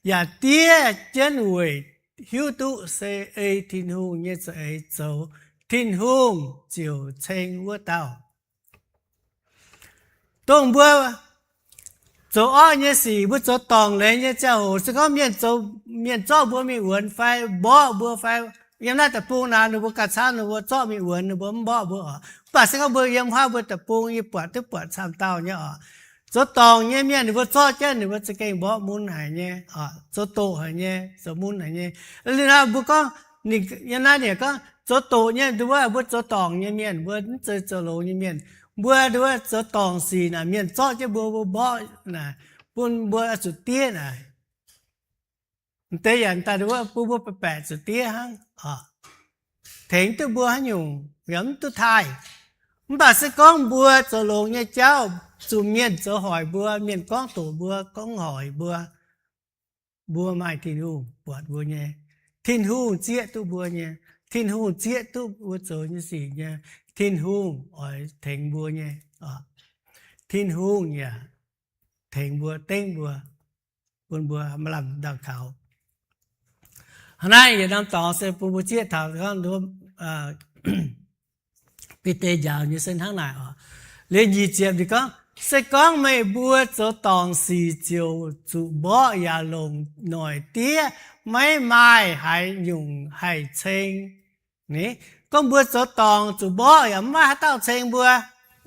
yaac diev jienv weic hiuv duqv se ei Tin-Hungh nyei za'eix zoux, Tin-Hungh ziouc ceng wuov dauh. Dongh mbuo zoux orqv nyei sic, mbuo zoux dorngc leiz nyei ziangh hoc, se gorngv mienh zorqv mbuo mingh wuonx fai mborqv mbuo fai, yiem naaiv deic-bung naaic ninh mbuo ganh camv ninh mbuo zorqv mingh wuonx, ninh mbuo mv mborqv mbuo oc. Mv baac se gorngv mbuo yiem huaav mbuo deic-bung yie buatc duqv buatc camv dauh nyei oc. Zoux dorngc nyei mienh ninh mbuo zorqv jienv ninh mbuo za'gengh mborqv mun haic nyei, zoux doqc haic nyei, zoux mun haic nyei. Liuz naaiv mbuo gorngv, ninh yiem naaiv ninh gorngv zoux doqc nyei nduov, mbuo zoux dorngc nyei mienh, mbuo mv zeiz zoux longx nyei mienh. Mbuo nduov zoux dorngc sic naaic mienh zorqv jienv mbuo, mbuo mborqv naaic, bun mbuo zuqc diev naaic, m'deix yaac daaih nduov bun mbuo baeqc baeqc zuqc diev hnangv. Tengx duqv mbuo haaix nyungc yaac mv duqv taaih. Mv baac se gorngv mbuo zoux longx nyei jauv, zuqc mienh zoux hoic mbuo, mienh gorngv doqc mbuo, gorngv hoic mbuo, mbuo maaih Tin-Hungh buatc mbuo nyei. Tin-Hungh zieqv duqv mbuo nyei. Tin-Hungh zieqv duqv mbuo zoux nyei sic nyei. Tin-Hungh oix tengx mbuo nyei. Tin-Hungh yaac tengx mbuo, dengv mbuo, bun mbuo maaih lamh ndau kaux. Hnangv naaiv yietc norm dorngx se bun mbuo zieqv taux gorngv Bide njaaux nyei se hnangv naaic oc. Liuz nyic ziepc ninh gorngv, se gorngv meih mbuo zoux dorngc sic ziouc zuqc mborqv yaac longc noic diev, maiv maaih haaix nyungc haih ceng. Gorngv mbuo zoux dorngc zuqc mborqv yaac mv maaih haaix dauh ceng mbuo.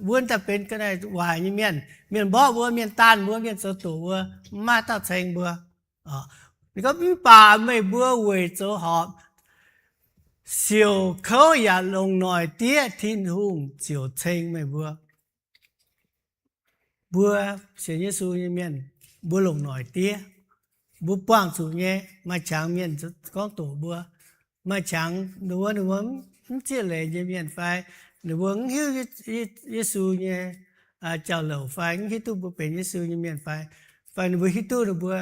Mbuo daaih benx ga'naaiv waaic nyei mienh, mienh mborqv mbuo, mienh daanh mbuo, mienh zoux doqc mbuo, mv maaih haaix dauh ceng mbuo. Ninh gorngv, mv baac meih mbuo weic zoux horpc siouc kouv yaac longc noic diev, Tin-Hungh ziouc ceng meih mbuo. Mbuo sienx Yesu nyei mienh, mbuo longc noic diev, mbuo buangh zuqc nyei. Maaih qangx mienh gorngv doqc mbuo, maaih qangx ninh mbuo, ninh mbuo mv zieqv leiz nyei mienh fai ninh mbuo mv hiuv Yesu nyei jauv-louc fai mv hiuv duqv mbuo benx Yesu nyei mienh fai, fai ninh mbuo hiuv duqv ninh mbuo,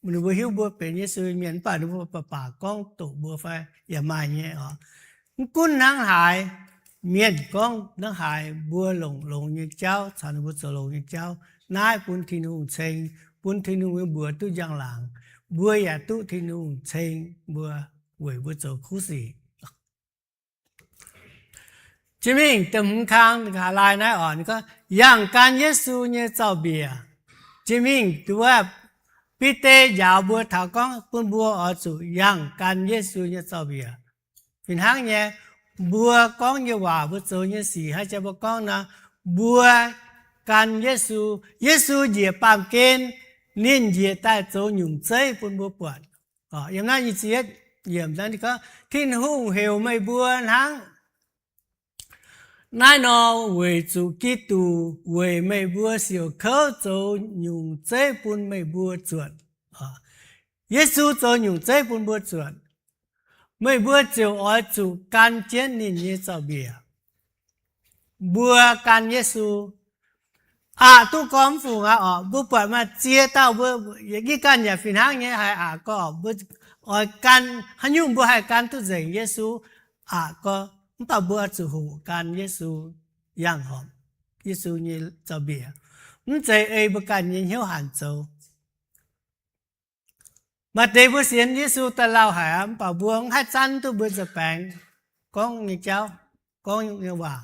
ninh mbuo hiuv mbuo benx Yesu nyei mienh mv baac ninh mbuo baac baac gorngv doqc mbuo fai yaac maaih nyei oc. Mv gunv hnangv haaix, mienh gorngv hnangv haaix, mbuo longc longx nyei jauv caux ninh mbuo zoux longx nyei jauv, naaiv bun Tin-Hungh ceng, bun Tin-Hungh nyei mbuox duqv njang-laangc. mbuo yaac duqv Tin-Hungh ceng mbuo weic mbuo zoux kuv sic. Jiex mingh da'hmz kang, aa, lai naaiv oc, ninh gorngv, yangh gan Yesu nyei zaux-mbiec. Jiex mingh wuov, Bide njaaux mbuo taux gorngv bun mbuo oix zuqc yangh gan Yesu nyei zaux-mbiec. Fih hnangv nyei, mbuo gorngv nyei waac, mbuo zoux nyei sic, haaix jaax mbuo gorngv nor, mbuo gan Yesu. Yesu njiec baamh gen, ninh njiec daaih zoux nyungc zeiv bun mbuo buatc. Yiem naaiv nyic ziepc yietv yiemc, Tin-Hungh heuc meih mbuo hnangv naaiv nor weic zuqc Giduc weic meih mbuo siouc kouv zoux nyungc zeiv bun meih mbuo zuotc. Yesu zoux nyungc zeiv bun mbuo zuotc. Meih mbuo ziouc oix zuqc gan jienv ninh nyei zaux-mbiec. Mbuo gan Yesu, aqc duqv gormx fungc aqv oc. Mbuo buatc maaih ziex dauh mbuo, yie ganh yaac fih hnangv nyei haih aqc gorx. Mbuo oix gan, haaix nyungc mbuo haih gan duqv nzengc Yesu, aqc gorx. Mv baac mbuo oix zuqc hoqc gan Yesu, yangh horpc Yesu nyei zaux-mbiec. Mv zeiz ei mbuo ganh nyei hnyouv hanc zoux. Maaih deix mbuo sienx Yesu daaih lauh haic aqv, mv baac mbuo mv haih zanv duqv mbuo nza'baengx gorngv nyei jauv, gorngv nyei waac.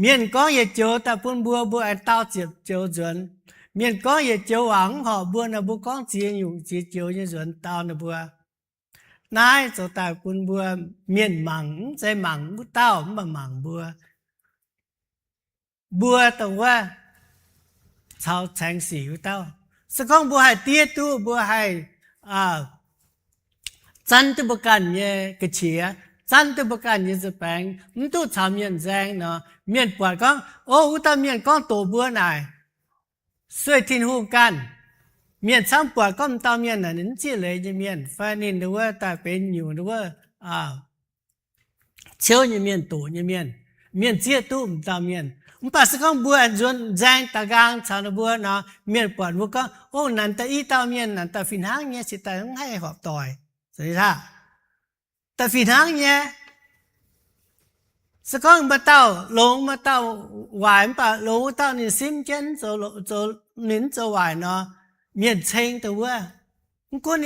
Mienh gorngv yietc joux daaih bun mbuo, mbuo aengx dau ziepc joux nzuonx. Mienh gorngv yietc joux waac mv horpc mbuo nor, mbuo gorngv ziex nyungc ziex joux nyei nzuonx dau ninh mbuo. Naaiv zoux daaih bun mbuo, mienh mangc, mv zeiz mangc wuov dauh, mv baac mangc mbuo. Mbuo dongh wuov caux caengx sic wuov dauh. Se gorngv mbuo haih diev duqv, mbuo haih zanv duqv mbuo ganh nyei ga'qiex, zanv duqv mbuo ganh nyei nza'baengx, mv duqv caux mienh nzaeng nor, mienh buatc gorngv, o, wuov dauh mienh gorngv doqc mbuo naaic sueih Tin-Hungh ganh. Mienh camv buatc gorngv m'dauh mienh naaic ninh mv zieqv leiz nyei mienh, fai ninh wuov daaih benx nyungc wuov ciouv nyei mienh, doqc nyei mienh. Mienh zieqv duqv m'dauh mienh. Mv baac se gorngv mbuo nzuonx nzaeng da'nqaang caux ninh mbuo nor, mienh buatc mbuo gorngv, o, naaic daaih i dauh mienh naaic daaih fih hnangv nyei, se daaih mv haih horpc doic. Daaih fih hnangv nyei. Se gorngv maaih dauh longx, maaih dauh waaic, mv baac longx wuov dauh ninh simv jienv, ninh mv zoux waaic nor, mienh ceng dongh wuov. Mv gunv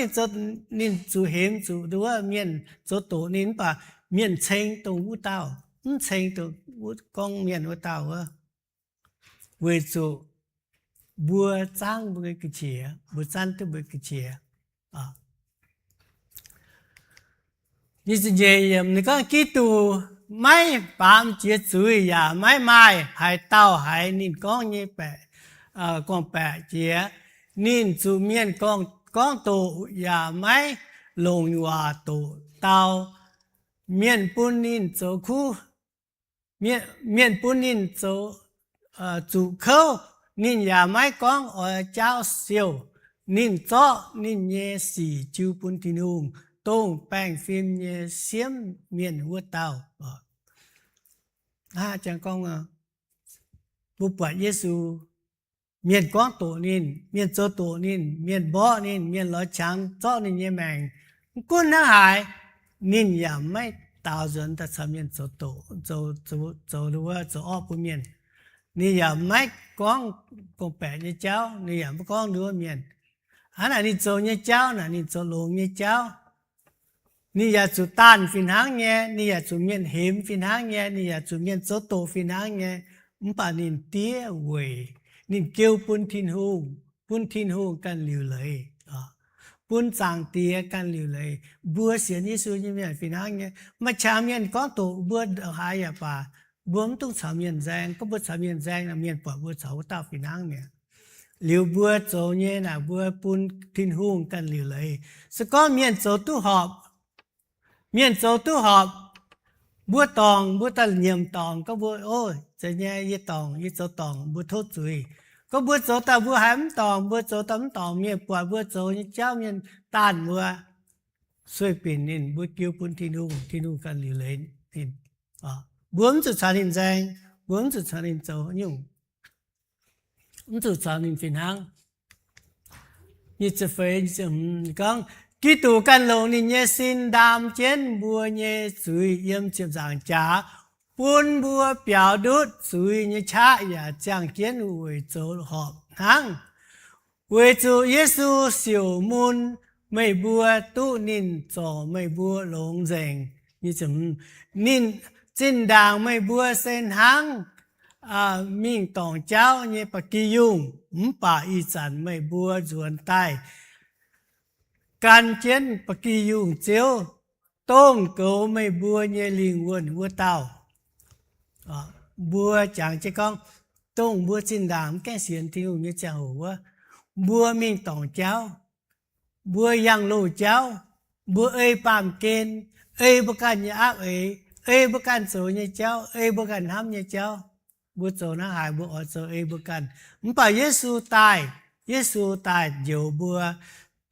ninh zuqc hemx zuqc dongh wuov mienh zoux doqc ninh, mv baac mienh ceng dongh wuov dauh, mv ceng dongh gorngv mienh wuov dauh wuov. Weic zuqc mbuo zaangv mbuo nyei ga'qiex, mbuo zanv duqv mbuo ga'qiex. Ninh gorngv, Giduc maiv baamz jiex zuiz yaac maiv maaih haaix dauh haiz ninh gorngv nyei baeqc, gorngv-baeqc jiex. Ninh zuqc mienh gorngv-doqc yaac maiv longc waac doqc dau. Mienh bun ninh zoux kuv, mienh bun ninh zoux, zuqc kouv, ninh yaac maiv gorngv oix jaauv siouh. Ninh zorqv ninh nyei sic jiu bun Tin-Hungh, dongh baengh fim nyei siemv mienh wuov dauh. Hnangv jang gorngv, mbuo buatc Yesu, mienh gorngv doqc ninh, mienh zoux doqc ninh, mienh mborqv ninh, mienh lorz qangx zorqv ninh nyei maengc. Mv gunv hnangv haaix, ninh yaac maiv daaux nzuonx daaih caux mienh zoux doqc, zoux, zoux, zoux wuov, zoux orqv bun mienh. Ninh yaac maiv gorngv gorngv-baeqc nyei jauv, ninh yaac maiv gorngv nduov mienh. Hnangv naaic ninh zoux nyei jauv naaic, ninh zoux longx nyei jauv. Ninh yaac zuqc daanh fih hnangv nyei, ninh yaac zuqc mienh hemx fih hnangv nyei, ninh yaac zuqc mienh zoux doqc fih hnangv nyei. Mv baac ninh diev weic, ninh geu bun Tin-Hungh, bun Tin-Hungh ganh liuc leiz, bun Zaangc Diex ganh liuc leiz. Mbuo sienx Yesu nyei mienh fih hnangv nyei. Maaih qangx mienh gorngv doqc mbuo haaix yaac baac, mbuo mv dungx caux mienh nzaeng. Gorngv mbuo caux mienh nzaeng nor, mienh buatc mbuo caux wuov dauh fih hnangv mi'aqv. Liuz mbuo zoux nyei naaic, mbuo bun Tin-Hungh ganh liuc leiz. Se gorngv mienh zoux duqv horpc, mienh zoux duqv horpc, mbuo dorngc, mbuo daaih nyiemc dorngc, gorngv mbuo, o, zeiz nyei, yie dorngc, yie zoux dorngc, mbuo tov zuiz. Gorngv mbuo zoux daaih mbuo haiz mv dorngc, mbuo zoux daaih mv dorngc, mienh buatc mbuo zoux nyei jauv, mienh daanh mbuo, sueih binc ninh, mbuo jiu bun Tin-Hungh, Tin-Hungh ganh liuc leiz ninh. Mbuo mv zuqc caux ninh nzaeng, mbuo mv zuqc caux ninh zoux nyungc, mv zuqc caux ninh fih hnangv. Gorngv, Giduc ganh longc ninh nyei sin ndaam jienv mbuo nyei zuiz yiem ziepc nzaangc jaax, bun mbuo biaux ndutv zuiz nyei qaqv yaac ziangh jienv weic zoux horpc hnangv. Weic zuqc Yesu siouc mun meih mbuo, duqv ninh zorc meih mbuo longx nzengc. Ninh zinh ndaangc meih mbuo se hnangv mingh dorngc jauv nyei ba'gi yungh, mv baac ih zanc meih mbuo nzuonx daaih gan jienv ba'gi yungh Ziouv, dongh goux meih mbuo nyei lingh wuonh wuov dauh. Mbuo jangx jienv gorngv, dongh mbuo zinh ndaangc mv gaengh sienx Tin-Hungh nyei ziangh hoc wuov, mbuo mingh dorngc jauv, mbuo yangh loz jauv, mbuo ei baamh gen, ei mbuo ganh nyei aapv eix, ei mbuo ganh zoux nyei jauv, ei mbuo ganh hnamv nyei jauv. Mbuo zoux hnangv haaix mbuo oix zoux ei mbuo ganh. Mv baac Yesu daaih, Yesu daaih njoux mbuo,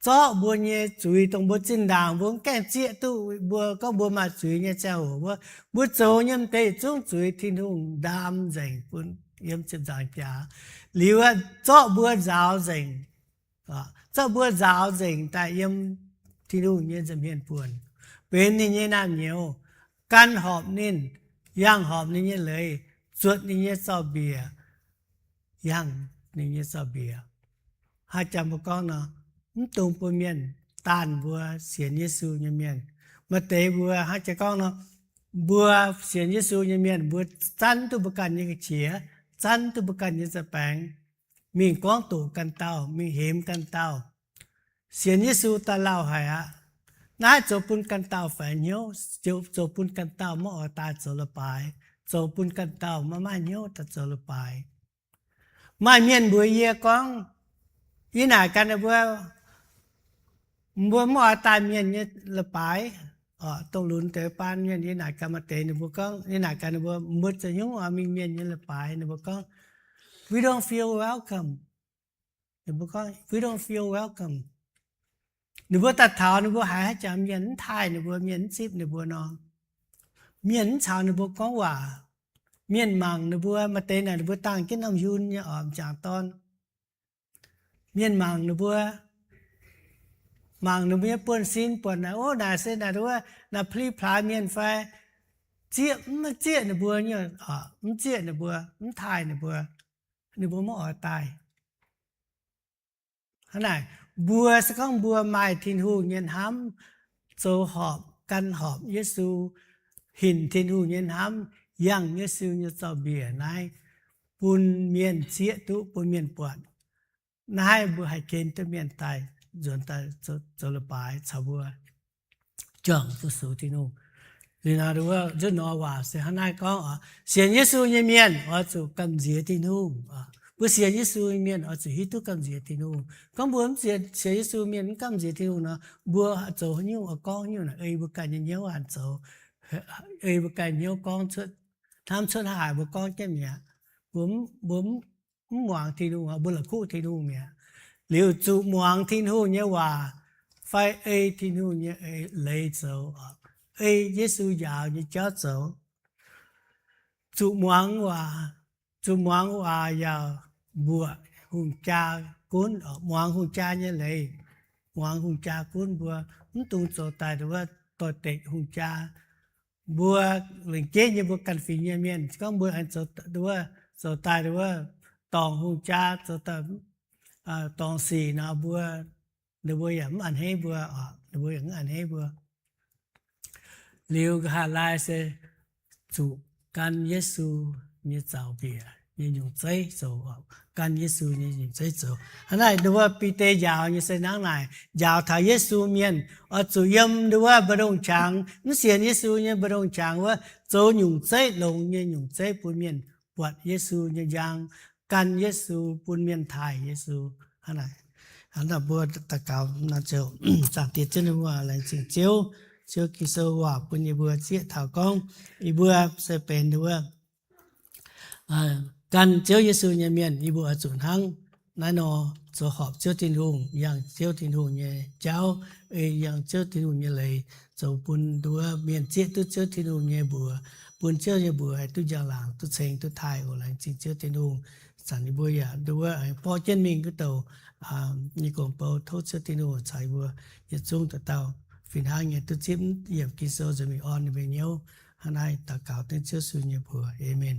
zorqv mbuo nyei zuiz, dongh mbuo zinh ndaangc mbuo mv gaengh zieqv duqv, mbuo gorngv mbuo maaih zuiz nyei ziangh hoc wuov, mbuo zoux nyei m'deix yietc zungv zuiz Tin-Hungh ndaam nzengc bun yiem ziepc nzaangc jaax. Liuz zorqv mbuo nzaaux nzengc, zorqv mbuo nzaaux nzengc daaih yiem Tin-Hungh nyei nza'hmien buonc, benx ninh nyei naamh nyouz, gan horpc ninh, yangh horpc ninh nyei leiz, zuotc ninh nyei zorv-mbiec, yangh ninh nyei zorv-mbiec. Haaix jangx mbuo gorngv nor, mv dungx bun mienh daanh mbuo sienx Yesu nyei mienh. Maaih deix mbuo hnangv jiex gorngv nor, mbuo sienx Yesu nyei mienh, mbuo zanv duqv mbuo ganh nyei ga'qiex, zanv duqv mbuo ganh nyei za'baengx, mingh gorngv doqc ganh dauh, mingh hemx ganh dauh. Sienx Yesu daaih lauh haic aqv. Naaiv zoux bun ganh dauh faix hnyouv, zoux bun ganh dauh maiv oix daaih zoux leiz-baaix, zoux bun ganh dauh maiv maaih hnyouv daaih zoux leiz-baaix. Maaih mienh mbuox yie gorngv, yie naaic ganh ninh mbuo, mbuo mv oix daaih mienh nyei leiz-baaix. Dongh lunx deix baan mienh yie naaic ganh maaih deix ninh mbuo gorngv, yie naaic ganh ninh mbuo, mbuo zoux hnyouv oix mingh mienh nyei leiz-baaix, ninh mbuo gorngv, we don't feel welcome. Ninh mbuo gorngv, we don't feel welcome. Ninh mbuo daaih taux ninh mbuo haiz haaix jangx mienh mv taaih ninh mbuo, mienh mv zipv ninh mbuo nor, mienh mv caux ninh mbuo gorngv waac, mienh mangc ninh mbuo, maaih deix naaic ninh mbuo dangh jienv norm yun nyei oc, m'jangc dorn. Mienh mangc ninh mbuo, mangc ninh mbuo nyei buonv-sin buatc naaic, ov, naaic se naaic wuov naaic pli-plaaix mienh fai, zieqv mv zieqv ninh mbuo, mv zieqv ninh mbuo, mv taaih ninh mbuo, ninh mbuo maiv oix daaih. Hnangv naaic, mbuo se gorngv mbuo maaih Tin-Hungh nyei hnamv, zoux horpc, gan horpc Yesu, hinc Tin-Hungh nyei hnamv, yangh Yesu nyei zorv-mbiec naaiv, bun mienh zieqv duqv, bun mienh buatc. Naaiv mbuo haih gen duqv mienh daaih nzuonx daaih zoux leiz-baaix caux mbuo, juangc duqv sux Tin-Hungh. Liuz nor, nzunc nor waac se hnangv naaiv gorngv oc, sienx Yesu nyei mienh oix zuqc gamh nziex Tin-Hungh. Mbuo sienx Yesu nyei mienh oix zuqc hiuv duqv gamh nziex Tin-Hungh. Gorngv mbuo mv sienx Yesu mienh mv gamh nziex Tin-Hungh nor, mbuo zoux haaix nyungc oix gorngv haaix nyungc naaic, ei mbuo ganh nyei hnyouv hanc zoux, ei mbuo ganh hnyouv gorngv cuotv, hnamv cuotv haaix mbuo gorngv jienv mi'aqv. Mbuo mv muangx Tin-Hungh, mbuo la'kuqv Tin-Hungh mi'aqv. Liuz zuqc muangx Tin-Hungh nyei waac fai ei Tin-Hungh nyei leiz zoux, ei Yesu njaaux nyei jauv zoux. Zuqc muangx waac, zuqc muangx waac yaac mbuoqc hungh jaa gunv, muangx hungh jaa nyei leiz, muangx hungh jaa gunv. Mbuo mv dungx zoux daaih wuov doix-dekc hungh jaa. Mbuo lengc jeiv nyei mbuo ganh fingx nyei mienh, gorngv mbuo aengx zoux daaih wuov dorngc hungh jaa, zoux daaih dorngc sic nor, mbuo, ninh mbuo yaac mv a'hneiv mbuo, ninh mbuo yaac mv a'hneiv mbuo. Liuz nqa'haav laai se zuqc gan Yesu nyei zaux-mbiec nyei nyungc zeiv zoux, gan Yesu nyei nyungc zeiv zoux. Hnangv naaic, nduov Bide njaaux nyei se hnangv naaic, njaaux taux Yesu mienh oix zuqc yiem nduov mbu'ndongx qangx, mv sienx Yesu nyei mbu'ndongx qangx wuov, zoux nyungc zeiv longx nyei nyungc zeiv bun mienh buatc Yesu nyei njang, gan Yesu, bun mienh taaih Yesu. Hnangv naaic, mbuo daux gaux nor ziouc, Zaangc Diex Ziouv, ninh mbuo laengz zingh Ziouv, Ziouv Ging-Sou waac bun yie mbuo zieqv taux gorngv, yie mbuo se benx nduov gan Ziouv Yesu nyei mienh, yie mbuo oix zuqc hnangv naaiv nor zoux horpc Ziouv Tin-Hungh, yangh Ziouv Tin-Hungh nyei jauv, ei yangh Ziouv Tin-Hungh nyei leiz, zoux bun nduov mienh zieqv duqv Ziouv Tin-Hungh nyei mbuox, bun Ziouv nyei mbuox haih duqv njang-laangc, duqv ceng, duqv taaih oc. Laengz zingh Ziouv Tin-Hungh. Zanc yie mbuo yaac nduov aengx borqv jienv mingh wuov douc nyei gong-bou, tov Ziouv Tin-Hungh caux yie mbuo yietc zungv dauh dauh fih hnangv nyei duqv zipv yiemc Ging-Sou nzengc mingh orn ninh mbuo hnyouv. Hnangv naaiv daux gaux dengv Ziouv Yesu nyei mbuox. Aamen.